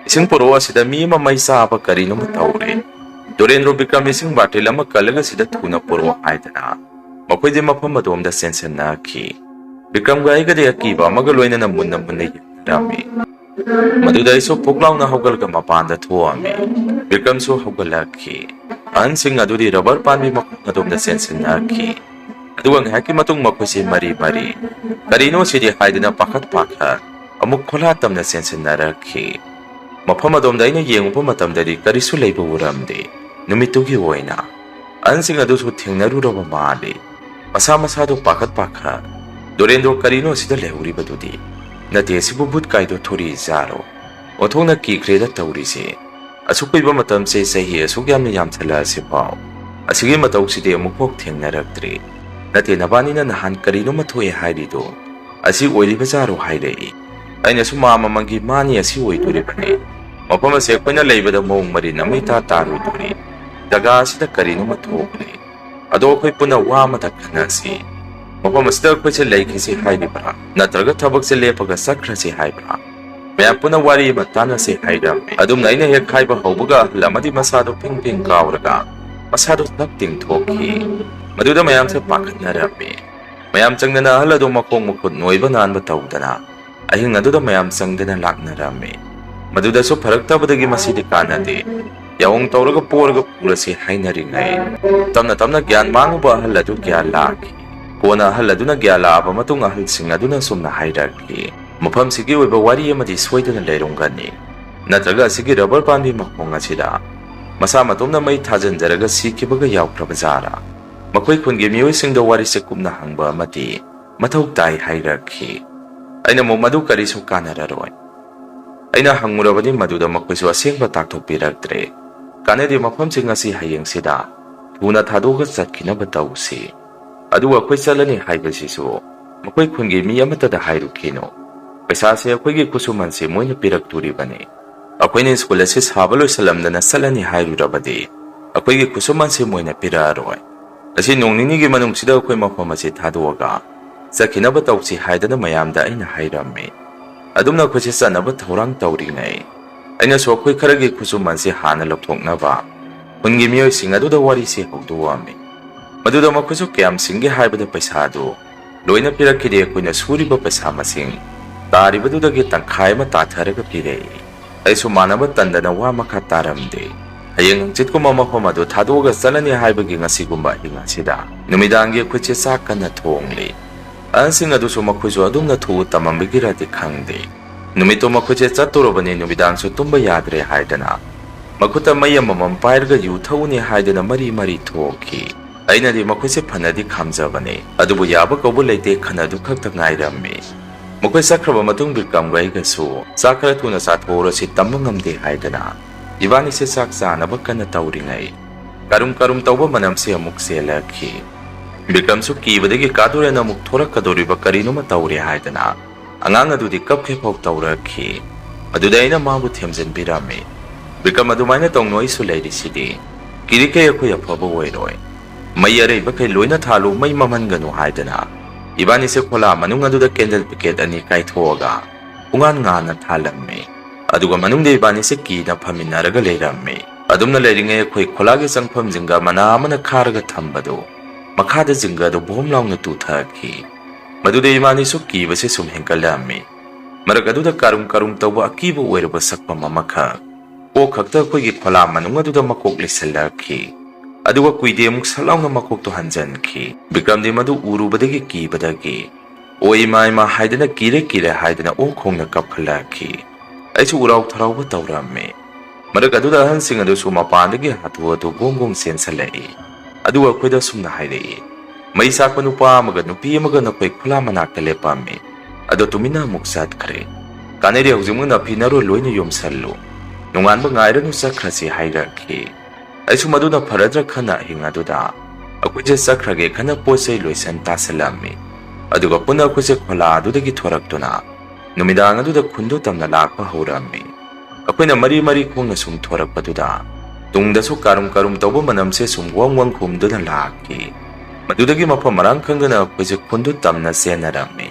"ꯏꯁꯤꯡ ꯄꯨꯔꯛꯑꯣ, ꯑꯁꯤꯗ ꯃꯤ ꯑꯃ ꯃꯩ ꯆꯥꯕ ꯀꯔꯤꯅꯣꯝꯃ ꯇꯧꯔꯦ꯫ ꯗꯣꯔꯦꯟꯗ꯭ꯔꯣ, ꯕꯤꯀ꯭ꯔꯝ, ꯏꯁꯤꯡ ꯕꯥꯔꯇꯤꯜ ꯑꯃ ꯀꯜꯂꯒ ꯁꯤꯗ ꯊꯨꯅ ꯄꯨꯔꯛꯑꯣ" ꯍꯥꯏꯗꯅ ꯃꯈꯣꯏꯗꯤ ꯃꯐꯝ ꯑꯗꯣꯝꯗ ꯆꯦꯟꯁꯤꯟꯅꯈꯤ꯫ ꯕꯤꯀ꯭ꯔꯝꯒ ꯑꯩꯒꯗꯤ ꯑꯀꯤꯕ ꯑꯃꯒ ꯂꯣꯏꯅꯅ ꯃꯨꯟꯅ ꯃꯨꯟꯅ ꯌꯦꯡꯅꯔꯝꯃꯤ꯫ ꯃꯗꯨꯗ ꯑꯩꯁꯨ ꯄꯨꯛ ꯂꯥꯎꯅ ꯍꯧꯒꯠꯂꯒ ꯃꯄꯥꯟꯗ ꯊꯣꯛꯑꯝꯃꯤ꯫ ꯕꯤꯀ꯭ꯔꯝꯁꯨ ꯍꯧꯒꯠꯂꯛꯈꯤ꯫ ꯑꯍꯟꯁꯤꯡ ꯑꯗꯨꯗꯤ ꯔꯕꯔ ꯄꯥꯝꯕꯤ ꯃꯈꯣꯡ ꯑꯗꯣꯝꯗ ꯆꯦꯟꯁꯤꯟꯅꯈꯤ꯫ ꯑꯗꯨꯒ ꯉꯥꯏꯍꯥꯛꯀꯤ ꯃꯇꯨꯡ ꯃꯈꯣꯏꯁꯦ ꯃꯔꯤ ꯃꯔꯤ, "ꯀꯔꯤꯅꯣ ꯁꯤꯗꯤ?" ꯍꯥꯏꯗꯨꯅ ꯄꯥꯈꯠ ꯄꯥꯈꯠ ꯑꯃꯨꯛ ꯈꯣꯂꯥ ꯇꯝꯅ ꯆꯦꯟꯁꯤꯟꯅꯔꯛꯈꯤ꯫ ꯃꯐꯝ ꯑꯗꯣꯝꯗ ꯑꯩꯅ ꯌꯦꯡꯉꯨꯕ ꯃꯇꯝꯗꯗꯤ ꯀꯔꯤꯁꯨ ꯂꯩꯕ ꯎꯔꯝꯗꯦ꯫ ꯅꯨꯃꯤꯠꯇꯨꯒꯤ ꯑꯣꯏꯅ ꯑꯍꯟꯁꯤꯡ ꯑꯗꯨꯁꯨ ꯊꯦꯡꯅꯔꯨꯔꯕ ꯃꯥꯜꯂꯤ꯫ ꯃꯁꯥ ꯃꯁꯥꯗꯨ ꯄꯥꯈꯠ ꯄꯥꯈꯠ, "ꯗꯣꯔꯦꯟꯗ꯭ꯔꯣ, ꯀꯔꯤꯅꯣ ꯑꯁꯤꯗ ꯂꯩꯍꯧꯔꯤꯕꯗꯨꯗꯤ? ꯅꯠꯇꯦ, ꯑꯁꯤꯕꯨ ꯚꯨꯠ ꯀꯥꯏꯗꯣ ꯊꯣꯔꯛꯏ ꯖꯥꯔꯣ? ꯑꯣꯟꯊꯣꯛꯅ ꯀꯤꯈ꯭ꯔꯦꯗ ꯇꯧꯔꯤꯁꯦ꯫ ꯑꯁꯨꯛ ꯀꯨꯏꯕ ꯃꯇꯝꯁꯦ, ꯆꯍꯤ ꯑꯁꯨꯛ ꯌꯥꯝꯅ ꯌꯥꯝꯁꯜꯂꯛꯑꯁꯤꯐꯥꯎ ꯑꯁꯤꯒꯤ ꯃꯇꯧꯁꯤꯗꯤ ꯑꯃꯨꯛꯐꯥꯎ ꯊꯦꯡꯅꯔꯛꯇ꯭ꯔꯤ꯫ ꯅꯠꯇꯦ, ꯅꯕꯥꯅꯤꯅ ꯅꯍꯥꯟ ꯀꯔꯤꯅꯣꯃ ꯊꯣꯛꯑꯦ ꯍꯥꯏꯔꯤꯗꯣ, ꯑꯁꯤ ꯑꯣꯏꯔꯤꯕ ꯖꯥꯔꯣ?" ꯍꯥꯏꯔꯛꯏ꯫ ꯑꯩꯅꯁꯨ ꯃꯥ ꯃꯃꯜꯒꯤ ꯃꯥꯅꯤ, ꯑꯁꯤ ꯑꯣꯏꯗꯣꯔꯤꯕꯅꯤ꯫ ꯃꯐꯝ ꯑꯁꯤ ꯑꯩꯈꯣꯏꯅ ꯂꯩꯕꯗ ꯃꯑꯣꯡ ꯃꯔꯤꯟ ꯑꯃ ꯏꯇꯥ ꯇꯥꯔꯣꯏꯗꯣꯔꯤ꯫ ꯖꯒꯥ ꯑꯁꯤꯗ ꯀꯔꯤꯅꯣꯃ ꯊꯣꯛꯂꯦ꯫ ꯑꯗꯣ ꯑꯩꯈꯣꯏ ꯄꯨꯟꯅ ꯋꯥ ꯑꯃꯗ ꯈꯟꯅꯁꯤ꯫ ꯃꯐꯝ ꯑꯁꯤꯗ ꯑꯩꯈꯣꯏꯁꯦ ꯂꯩꯈꯤꯁꯤ ꯍꯥꯏꯔꯤꯕ꯭ꯔꯥ? ꯅꯠꯇ꯭ꯔꯒ ꯊꯕꯛꯁꯦ ꯂꯦꯞꯄꯒ ꯆꯠꯈ꯭ꯔꯁꯤ ꯍꯥꯏꯕ꯭ꯔꯥ? ꯃꯌꯥꯝ ꯄꯨꯟꯅ ꯋꯥꯔꯤ ꯑꯃ ꯇꯥꯟꯅꯁꯤ ꯍꯥꯏꯔꯝꯃꯤ꯫ ꯑꯗꯨꯝꯅ ꯑꯩꯅ ꯍꯦꯛ ꯍꯥꯏꯕ ꯍꯧꯕꯒ ꯑꯍꯜ ꯑꯃꯗꯤ ꯃꯁꯥꯗꯣ ꯐꯤꯡ ꯐꯤꯡ ꯀꯥꯎꯔꯒ ꯃꯁꯥꯗꯣ ꯇꯛ ꯇꯤꯡꯊꯣꯛꯈꯤ꯫ ꯃꯗꯨꯗ ꯃꯌꯥꯝꯁꯦ ꯄꯥꯈꯠꯅꯔꯝꯃꯤ꯫ ꯃꯌꯥꯝ ꯆꯪꯗꯅ ꯑꯍꯜ ꯑꯗꯨ ꯃꯈꯣꯡ ꯃꯈꯨꯠ ꯅꯣꯏꯕ ꯅꯥꯟꯕ ꯇꯧꯗꯅ ꯑꯍꯤꯡ ꯑꯗꯨꯗ ꯃꯌꯥꯝ ꯆꯪꯗꯅ ꯂꯥꯛꯅꯔꯝꯃꯤ꯫ ꯃꯗꯨꯗꯁꯨ ꯐꯔꯛꯇꯕꯗꯒꯤ ꯃꯁꯤꯗꯤ ꯀꯥꯟꯅꯗꯦ, ꯌꯥꯑꯣꯡ ꯇꯧꯔꯒ ꯄꯣꯔꯒ ꯄꯨꯔꯁꯤ ꯍꯥꯏꯅꯔꯤꯉꯩ, ꯇꯞꯅ ꯇꯞꯅ ꯒ꯭ꯌꯥꯟ ꯃꯥꯡꯉꯨꯕ ꯑꯍꯜ ꯑꯗꯨ ꯒ꯭ꯌꯥꯟ ꯂꯥꯛꯈꯤ꯫ ꯀꯣꯟꯅ ꯑꯍꯜ ꯑꯗꯨꯅ ꯒ꯭ꯌꯥꯟ ꯂꯥꯛꯑꯕ ꯃꯇꯨꯡ ꯑꯍꯜꯁꯤꯡ ꯑꯗꯨꯅ ꯑꯁꯨꯝꯅ ꯍꯥꯏꯔꯛꯈꯤ, "ꯃꯐꯝꯁꯤꯒꯤ ꯑꯣꯏꯕ ꯋꯥꯔꯤ ꯑꯃꯗꯤ ꯁꯣꯏꯗꯅ ꯂꯩꯔꯝꯒꯅꯤ꯫ ꯅꯠꯇ꯭ꯔꯒ ꯑꯁꯤꯒꯤ ꯔꯕꯔ ꯄꯥꯝꯕꯤ ꯃꯈꯣꯡ ꯑꯁꯤꯗ ꯃꯁꯥ ꯃꯇꯣꯝꯅ ꯃꯩ ꯊꯥꯖꯤꯟꯖꯔꯒ ꯁꯤꯈꯤꯕꯒ ꯌꯥꯎꯈ꯭ꯔꯕ ꯖꯥꯠꯂꯥ? ꯃꯈꯣꯏ ꯈꯨꯟꯒꯤ ꯃꯤꯑꯣꯏꯁꯤꯡꯗ ꯋꯥꯔꯤꯁꯦ ꯀꯨꯞꯅ ꯍꯪꯕ ꯑꯃꯗꯤ ꯃꯊꯧ ꯇꯥꯏ" ꯍꯥꯏꯔꯛꯈꯤ꯫ ꯑꯩꯅ ꯑꯃꯨꯛ, "ꯃꯗꯨ ꯀꯔꯤꯁꯨ ꯀꯥꯟꯅꯔꯔꯣꯏ꯫ ꯑꯩꯅ ꯍꯪꯉꯨꯔꯕꯅꯤ, ꯃꯗꯨꯗ ꯃꯈꯣꯏꯁꯨ ꯑꯁꯦꯡꯕ ꯇꯥꯛꯊꯣꯛꯄꯤꯔꯛꯇ꯭ꯔꯦ꯫ ꯀꯥꯟꯅꯗꯦ, ꯃꯐꯝꯁꯤꯡ ꯑꯁꯤ ꯍꯌꯦꯡꯁꯤꯗ ꯊꯨꯅ ꯊꯥꯗꯣꯛꯑꯒ ꯆꯠꯈꯤꯅꯕ ꯇꯧꯁꯤ꯫ ꯑꯗꯨꯒ ꯑꯩꯈꯣꯏ ꯆꯠꯂꯅꯤ ꯍꯥꯏꯕꯁꯤꯁꯨ ꯃꯈꯣꯏ ꯈꯨꯟꯒꯤ ꯃꯤ ꯑꯃꯠꯇꯗ ꯍꯥꯏꯔꯨꯈꯤꯅꯨ꯫ ꯄꯩꯁꯥꯁꯦ ꯑꯩꯈꯣꯏꯒꯤ ꯈꯨꯠꯁꯨꯃꯟꯁꯦ ꯃꯣꯏꯅ ꯄꯤꯔꯛꯇꯣꯔꯤꯕꯅꯤ꯫ ꯑꯩꯈꯣꯏꯅ ꯁ꯭ꯀꯨꯜ ꯑꯁꯤ ꯁꯥꯕ ꯂꯣꯏꯁꯤꯜꯂꯝꯗꯅ ꯆꯠꯂꯅꯤ ꯍꯥꯏꯔꯨꯔꯕꯗꯤ ꯑꯩꯈꯣꯏꯒꯤ ꯈꯨꯠꯁꯨꯃꯟꯁꯤꯡ ꯑꯣꯏꯅ ꯄꯤꯔꯛꯑꯔꯣꯏ꯫ ꯉꯁꯤ ꯅꯣꯡ ꯅꯤꯅꯤꯒꯤ ꯃꯅꯨꯡꯁꯤꯗ ꯑꯩꯈꯣꯏ ꯃꯐꯝ ꯑꯁꯤ ꯊꯥꯗꯣꯛꯑꯒ ꯆꯠꯈꯤꯅꯕ ꯇꯧꯁꯤ ꯍꯥꯏꯗꯅ ꯃꯌꯥꯝꯗ ꯑꯩꯅ ꯍꯥꯏꯔꯝꯃꯤ꯫ ꯑꯗꯨꯝꯅ ꯑꯩꯈꯣꯏꯁꯦ ꯆꯠꯅꯕ ꯊꯧꯔꯥꯡ ꯇꯧꯔꯤꯉꯩ, ꯑꯩꯅꯁꯨ ꯑꯩꯈꯣꯏ ꯈꯔꯒꯤ ꯈꯨꯠꯁꯨꯃꯟꯁꯤ ꯍꯥꯟꯅ ꯂꯧꯊꯣꯛꯅꯕ ꯈꯨꯟꯒꯤ ꯃꯤꯑꯣꯏꯁꯤꯡ ꯑꯗꯨꯗ ꯋꯥꯔꯤꯁꯤ ꯍꯧꯗꯣꯛꯑꯝꯃꯤ꯫ ꯃꯗꯨꯗ ꯃꯈꯣꯏꯁꯨ ꯀꯌꯥꯝ ꯁꯤꯡꯒꯦ ꯍꯥꯏꯕꯗ ꯄꯩꯁꯥꯗꯨ ꯂꯣꯏꯅ ꯄꯤꯔꯛꯈꯤꯗꯦ꯫ ꯑꯩꯈꯣꯏꯅ ꯁꯨꯔꯤꯕ ꯄꯩꯁꯥ ꯃꯁꯤꯡ ꯇꯥꯔꯤꯕꯗꯨꯗꯒꯤ ꯇꯪꯈꯥꯏ ꯑꯃ ꯇꯥꯊꯔꯒ ꯄꯤꯔꯛꯏ꯫ ꯑꯩꯁꯨ ꯃꯥꯟꯅꯕ ꯇꯟꯗꯅ ꯋꯥ ꯃꯈꯥ ꯇꯥꯔꯝꯗꯦ꯫ ꯍꯌꯦꯡ ꯍꯪꯆꯤꯠꯀꯨꯝꯕ ꯃꯐꯝ ꯑꯗꯨ ꯊꯥꯗꯣꯛꯑꯒ ꯆꯠꯂꯅꯤ ꯍꯥꯏꯕꯒꯤ ꯉꯁꯤꯒꯨꯝꯕ ꯑꯍꯤꯡ ꯑꯁꯤꯗ ꯅꯨꯃꯤꯗꯥꯡꯒꯤ ꯑꯩꯈꯣꯏꯁꯦ ꯆꯥꯛ ꯀꯟꯅ ꯊꯣꯡꯂꯤ꯫ ꯑꯍꯟꯁꯤꯡ ꯑꯗꯨꯁꯨ ꯃꯈꯣꯏꯁꯨ ꯑꯗꯨꯝꯅ ꯊꯣꯛꯎ ꯇꯝꯃꯝꯕꯒꯤꯔꯗꯤ ꯈꯪꯗꯦ꯫ ꯅꯨꯃꯤꯠꯇꯣ ꯃꯈꯣꯏꯁꯦ ꯆꯠꯇꯣꯔꯕꯅꯤ, ꯅꯨꯃꯤꯗꯥꯡꯁꯨ ꯇꯨꯝꯕ ꯌꯥꯗ꯭ꯔꯦ ꯍꯥꯏꯗꯅ ꯃꯈꯨꯠꯇ ꯃꯩ ꯑꯃꯃꯝ ꯄꯥꯏꯔꯒ ꯌꯨ ꯊꯛꯎꯅꯤ ꯍꯥꯏꯗꯅ ꯃꯔꯤ ꯃꯔꯤ ꯊꯣꯛꯈꯤ꯫ ꯑꯩꯅꯗꯤ ꯃꯈꯣꯏꯁꯦ ꯐꯅꯗꯤ ꯈꯥꯝꯖꯕꯅꯤ, ꯑꯗꯨꯕꯨ ꯌꯥꯕ ꯀꯧꯕ ꯂꯩꯇꯦ, ꯈꯟꯅꯗꯨ ꯈꯛꯇ ꯉꯥꯏꯔꯝꯃꯤ꯫ ꯃꯈꯣꯏ ꯆꯠꯈ꯭ꯔꯕ ꯃꯇꯨꯡ ꯕꯤꯀ꯭ꯔꯝꯒ ꯑꯩꯒꯁꯨ ꯆꯥꯛ ꯈꯔ ꯊꯨꯅ ꯆꯥꯊꯣꯛꯎꯔꯁꯤ, ꯇꯝꯕ ꯉꯝꯗꯦ ꯍꯥꯏꯗꯅ ꯏꯕꯥꯅꯤꯁꯦ ꯆꯥꯛ ꯆꯥꯅꯕ ꯀꯟꯅ ꯇꯧꯔꯤꯉꯩ, ꯀꯔꯨꯝ ꯀꯔꯨꯝ ꯇꯧꯕ ꯃꯅꯝꯁꯦ ꯑꯃꯨꯛ ꯆꯦꯜꯂꯛꯈꯤ꯫ ꯕꯤꯀ꯭ꯔꯝꯁꯨ ꯀꯤꯕꯗꯒꯤ ꯀꯥꯗꯨꯔꯦꯟ ꯑꯃꯨꯛ ꯊꯣꯔꯛꯀꯗꯧꯔꯤꯕ ꯀꯔꯤꯅꯣꯃ ꯇꯧꯔꯦ ꯍꯥꯏꯗꯅ ꯑꯉꯥꯡ ꯑꯗꯨꯗꯤ ꯀꯞꯈꯤꯐꯥꯎ ꯇꯧꯔꯛꯈꯤ꯫ ꯑꯗꯨꯗ ꯑꯩꯅ ꯃꯥꯕꯨ ꯊꯦꯝꯖꯤꯟꯕꯤꯔꯝꯃꯤ꯫ ꯕꯤꯀ꯭ꯔꯝ, ꯑꯗꯨꯃꯥꯏꯅ ꯇꯧꯅꯨ, ꯑꯩꯁꯨ ꯂꯩꯔꯤꯁꯤꯗꯤ꯫ ꯀꯤꯔꯤꯈꯩ ꯑꯩꯈꯣꯏ ꯑꯐꯕ ꯑꯣꯏꯔꯣꯏ꯫ ꯃꯩ ꯑꯔꯩꯕꯈꯩ ꯂꯣꯏꯅ ꯊꯥꯜꯂꯨ, ꯃꯩ ꯃꯝꯍꯟꯒꯅꯨ ꯍꯥꯏꯗꯅ ꯏꯕꯥꯅꯤꯁꯦ ꯈꯣꯂꯥ ꯃꯅꯨꯡ ꯑꯗꯨꯗ ꯀꯦꯟꯗꯜ ꯄꯤꯀꯦꯠ ꯑꯅꯤ ꯀꯥꯏꯊꯣꯛꯑꯒ ꯄꯨꯡꯉꯥꯟ ꯉꯥꯟꯅ ꯊꯥꯜꯂꯝꯃꯤ꯫ ꯑꯗꯨꯒ ꯃꯅꯨꯡꯗ ꯏꯕꯥꯅꯤꯁꯦ ꯀꯤꯅ ꯐꯝꯃꯤꯟꯅꯔꯒ ꯂꯩꯔꯝꯃꯤ꯫ ꯑꯗꯨꯝꯅ ꯂꯩꯔꯤꯉꯩ ꯑꯩꯈꯣꯏ ꯈꯣꯂꯥꯒꯤ ꯆꯪꯐꯝ ꯖꯤꯡꯒ ꯃꯅꯥ ꯑꯃꯅ ꯈꯥꯔꯒ ꯊꯝꯕꯗꯨ ꯃꯈꯥꯗ ꯖꯤꯡꯒ ꯑꯗꯨ ꯕꯣꯝ ꯂꯥꯎꯅ ꯇꯨꯊꯈꯤ꯫ ꯃꯗꯨꯗ ꯏꯕꯥꯅꯤꯁꯨ ꯀꯤꯕꯁꯦ ꯁꯨꯝ ꯍꯦꯟꯒꯠꯂꯛꯑꯝꯃꯤ꯫ ꯃꯔꯛ ꯑꯗꯨꯗ ꯀꯥꯔꯨꯝ ꯀꯥꯔꯨꯝ ꯇꯧꯕ ꯑꯀꯤꯕ ꯑꯣꯏꯔꯕ ꯁꯛꯐꯝ ꯑꯃꯈꯛ, ꯀꯣꯛ ꯈꯛꯇ ꯑꯩꯈꯣꯏꯒꯤ ꯈꯣꯂꯥ ꯃꯅꯨꯡ ꯑꯗꯨꯗ ꯃꯀꯣꯛ ꯂꯩꯁꯤꯜꯂꯛꯈꯤ꯫ ꯑꯗꯨꯒ ꯀꯨꯏꯗꯦ ꯑꯃꯨꯛ ꯁꯠ ꯂꯥꯎꯅ ꯃꯀꯣꯛꯇꯨ ꯍꯟꯖꯤꯟꯈꯤ꯫ ꯕꯤꯀ꯭ꯔꯝꯗꯤ ꯃꯗꯨ ꯎꯔꯨꯕꯗꯒꯤ ꯀꯤꯕꯗꯒꯤ "ꯑꯣ ꯏꯃꯥ, ꯏꯃꯥ" ꯍꯥꯏꯗꯅ, "ꯀꯤꯔꯦ, ꯀꯤꯔꯦ" ꯍꯥꯏꯗꯅ ꯑꯣꯛ ꯈꯣꯡꯅ ꯀꯞꯈꯠꯂꯛꯈꯤ꯫ ꯑꯩꯁꯨ ꯎꯔꯥꯎ ꯊꯔꯥꯎꯕ ꯇꯧꯔꯝꯃꯤ꯫ ꯃꯔꯛ ꯑꯗꯨꯗ ꯑꯍꯜꯁꯤꯡ ꯑꯗꯨꯁꯨ ꯃꯄꯥꯟꯗꯒꯤ ꯍꯥꯊꯨ ꯍꯥꯊꯨ ꯒꯣꯡ ꯒꯣꯡ ꯆꯦꯟꯁꯜꯂꯛꯏ꯫ ꯑꯗꯨꯒ ꯑꯩꯈꯣꯏꯗ ꯑꯁꯨꯝꯅ ꯍꯥꯏꯔꯛꯏ, "ꯃꯩ ꯆꯥꯛꯄ ꯅꯨꯄꯥ ꯑꯃꯒ ꯅꯨꯄꯤ ꯑꯃꯒ ꯅꯈꯣꯏ ꯈꯨꯂꯥ ꯃꯅꯥꯛꯇ ꯂꯦꯞꯄꯝꯃꯤ꯫ ꯑꯗꯣ ꯇꯨꯃꯤꯟꯅ ꯑꯃꯨꯛ ꯆꯠꯈ꯭ꯔꯦ꯫ ꯀꯥꯟꯅꯗꯦ, ꯍꯧꯖꯤꯛꯃꯛ ꯅꯥꯐꯤ ꯅꯔꯣꯜ ꯂꯣꯏꯅ ꯌꯣꯝꯁꯜꯂꯨ꯫ ꯅꯣꯡꯉꯥꯟꯕ ꯉꯥꯏꯔꯅꯨ, ꯆꯠꯈ꯭ꯔꯁꯤ" ꯍꯥꯏꯔꯛꯈꯤ꯫ ꯑꯩꯁꯨ ꯃꯗꯨꯅ ꯐꯔꯗ꯭ꯔꯥ ꯈꯟꯅ ꯑꯍꯤꯡ ꯑꯗꯨꯗ ꯑꯩꯈꯣꯏꯁꯦ ꯆꯠꯈ꯭ꯔꯒꯦ ꯈꯟꯅ ꯄꯣꯠ ꯆꯩ ꯂꯣꯏꯁꯟ ꯇꯥꯁꯜꯂꯝꯃꯤ꯫ ꯑꯗꯨꯒ ꯄꯨꯟꯅ ꯑꯩꯈꯣꯏꯁꯦ ꯈꯣꯂꯥ ꯑꯗꯨꯗꯒꯤ ꯊꯣꯔꯛꯇꯨꯅ ꯅꯨꯃꯤꯗꯥꯡ ꯑꯗꯨꯗ ꯈꯨꯟꯗꯨ ꯇꯝꯅ ꯂꯥꯛꯄ ꯍꯧꯔꯝꯃꯤ꯫ ꯑꯩꯈꯣꯏꯅ ꯃꯔꯤ ꯃꯔꯤ ꯈꯣꯡꯅ ꯁꯨꯝ ꯊꯣꯔꯛꯄꯗꯨꯗ ꯇꯨꯡꯗꯁꯨ ꯀꯥꯔꯨꯝ ꯀꯥꯔꯨꯝ ꯇꯧꯕ ꯃꯅꯝꯁꯦ ꯁꯨꯝ ꯋꯪ ꯋꯪ ꯍꯨꯝꯗꯨꯅ ꯂꯥꯛꯈꯤ꯫ ꯃꯗꯨꯗꯒꯤ ꯃꯐꯝ ꯃꯔꯥꯡ ꯈꯪꯗꯅ ꯑꯩꯈꯣꯏꯁꯦ ꯈꯨꯟꯗꯨ ꯇꯝꯅ ꯆꯦꯟꯅꯔꯝꯃꯤ꯫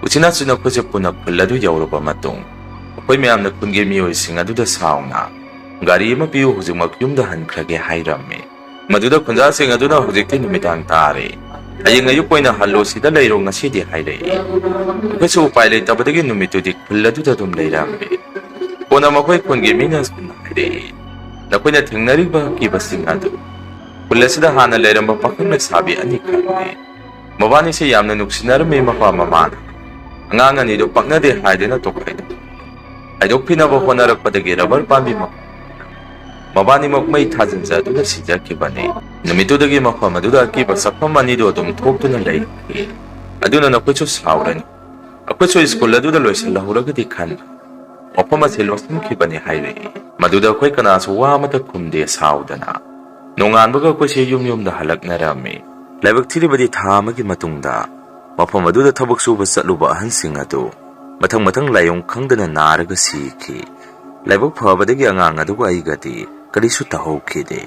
ꯎꯆꯤꯟ ꯅꯥꯆꯤꯟꯅ ꯑꯩꯈꯣꯏꯁꯦ ꯄꯨꯟꯅ ꯈꯨꯜ ꯑꯗꯨ ꯌꯧꯔꯕ ꯃꯇꯨꯡ, ꯑꯩꯈꯣꯏ ꯃꯌꯥꯝꯅ ꯈꯨꯟꯒꯤ ꯃꯤꯑꯣꯏꯁꯤꯡ ꯑꯗꯨꯗ ꯁꯥꯎꯅ "ꯒꯥꯔꯤ ꯑꯃ ꯄꯤꯌꯨ, ꯍꯧꯖꯤꯛꯃꯛ ꯌꯨꯝꯗ ꯍꯟꯈ꯭ꯔꯒꯦ" ꯍꯥꯏꯔꯝꯃꯤ꯫ ꯃꯗꯨꯗ ꯈꯨꯟꯖꯥꯁꯤꯡ ꯑꯗꯨꯅ "ꯍꯧꯖꯤꯛꯇꯤ ꯅꯨꯃꯤꯗꯥꯡ ꯇꯥꯔꯦ, ꯍꯌꯦꯡ ꯑꯌꯨꯛ ꯑꯣꯏꯅ ꯍꯜꯂꯣ, ꯁꯤꯗ ꯂꯩꯔꯣ ꯉꯁꯤꯗꯤ" ꯍꯥꯏꯔꯛꯏ꯫ ꯑꯩꯈꯣꯏꯁꯨ ꯎꯄꯥꯏ ꯂꯩꯇꯕꯗꯒꯤ ꯅꯨꯃꯤꯠꯇꯨꯗꯤ ꯈꯨꯜ ꯑꯗꯨꯗ ꯑꯗꯨꯝ ꯂꯩꯔꯝꯃꯤ꯫ ꯀꯣꯟꯅ ꯃꯈꯣꯏ ꯈꯨꯟꯒꯤ ꯃꯤꯅ ꯍꯥꯏꯔꯛꯏ, "ꯅꯈꯣꯏꯅ ꯊꯦꯡꯅꯔꯤꯕ ꯑꯀꯤꯕꯁꯤꯡ ꯑꯗꯨ ꯈꯨꯜ ꯑꯁꯤꯗ ꯍꯥꯟꯅ ꯂꯩꯔꯝꯕ ꯄꯥꯈꯪ ꯂꯩꯁꯥꯕꯤ ꯑꯅꯤꯈꯛꯅꯤ꯫ ꯃꯕꯥꯅꯤꯁꯦ ꯌꯥꯝꯅ ꯅꯨꯡꯁꯤꯅꯔꯝꯃꯤ ꯃꯄꯥ ꯃꯃꯥꯅ꯫ ꯑꯉꯥꯡ ꯑꯅꯤꯗꯨ ꯄꯛꯅꯗꯦ ꯍꯥꯏꯗꯨꯅ ꯇꯣꯈꯥꯏꯗꯣꯛ ꯍꯥꯏꯗꯣꯛꯄꯤꯅꯕ ꯍꯣꯠꯅꯔꯛꯄꯗꯒꯤ ꯔꯕꯔ ꯄꯥꯝꯕꯤ ꯃ-, ꯃꯕꯥꯅꯤꯃꯛ ꯃꯩ ꯊꯥꯖꯤꯟꯖꯗꯨꯅ ꯁꯤꯖꯈꯤꯕꯅꯤ꯫ ꯅꯨꯃꯤꯠꯇꯨꯗꯒꯤ ꯃꯐꯝ ꯑꯗꯨꯗ ꯑꯀꯤꯕ ꯁꯛꯐꯝ ꯑꯅꯤꯗꯨ ꯑꯗꯨꯝ ꯊꯣꯛꯇꯨꯅ ꯂꯩꯈꯤ꯫ ꯑꯗꯨꯅ ꯅꯈꯣꯏꯁꯨ ꯁꯥꯎꯔꯅꯨ꯫ ꯑꯩꯈꯣꯏꯁꯨ ꯁ꯭ꯀꯨꯜ ꯑꯗꯨꯗ ꯂꯣꯏꯁꯤꯜꯍꯧꯔꯒꯗꯤ ꯈꯟꯕ꯫ ꯃꯐꯝ ꯑꯁꯤ ꯂꯣꯠꯁꯤꯟꯈꯤꯕꯅꯤ" ꯍꯥꯏꯔꯛꯏ꯫ ꯃꯗꯨꯗ ꯑꯩꯈꯣꯏ ꯀꯅꯥꯁꯨ ꯋꯥ ꯑꯃꯠꯇ ꯈꯨꯝꯗꯦ ꯁꯥꯎꯗꯅ꯫ ꯅꯣꯡꯉꯥꯟꯕꯒ ꯑꯩꯈꯣꯏꯁꯦ ꯌꯨꯝ ꯌꯨꯝꯗ ꯍꯜꯂꯛꯅꯔꯝꯃꯤ꯫ ꯂꯥꯏꯕꯛ ꯊꯤꯔꯤꯕꯗꯤ ꯊꯥ ꯑꯃꯒꯤ ꯃꯇꯨꯡꯗ ꯃꯐꯝ ꯑꯗꯨꯗ ꯊꯕꯛ ꯁꯨꯕ ꯆꯠꯂꯨꯕ ꯑꯍꯟꯁꯤꯡ ꯑꯗꯨ ꯃꯊꯪ ꯃꯊꯪ ꯂꯥꯏꯑꯣꯡ ꯈꯪꯗꯅ ꯅꯥꯔꯒ ꯁꯤꯈꯤ꯫ ꯂꯥꯏꯕꯛ ꯐꯕꯗꯒꯤ ꯑꯉꯥꯡ ꯑꯗꯨꯒ ꯑꯩꯒꯗꯤ ꯀꯔꯤꯁꯨ ꯇꯧꯍꯧꯈꯤꯗꯦ꯫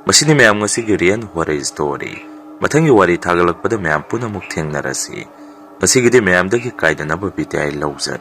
ꯃꯁꯤꯅꯤ ꯃꯌꯥꯝ ꯉꯁꯤꯒꯤ ꯔꯤꯌꯦꯜ ꯍꯣꯔꯔ ꯁ꯭ꯇꯣꯔꯤ꯫ ꯃꯊꯪꯒꯤ ꯋꯥꯔꯤ ꯊꯥꯒꯠꯂꯛꯄꯗ ꯃꯌꯥꯝ ꯄꯨꯝꯅꯃꯛ ꯊꯦꯡꯅꯔꯁꯤ꯫ ꯉꯁꯤꯒꯤꯗꯤ ꯃꯌꯥꯝꯗꯒꯤ ꯀꯥꯏꯗꯅꯕ ꯕꯤꯗꯥꯏ ꯂꯧꯖꯔꯦ꯫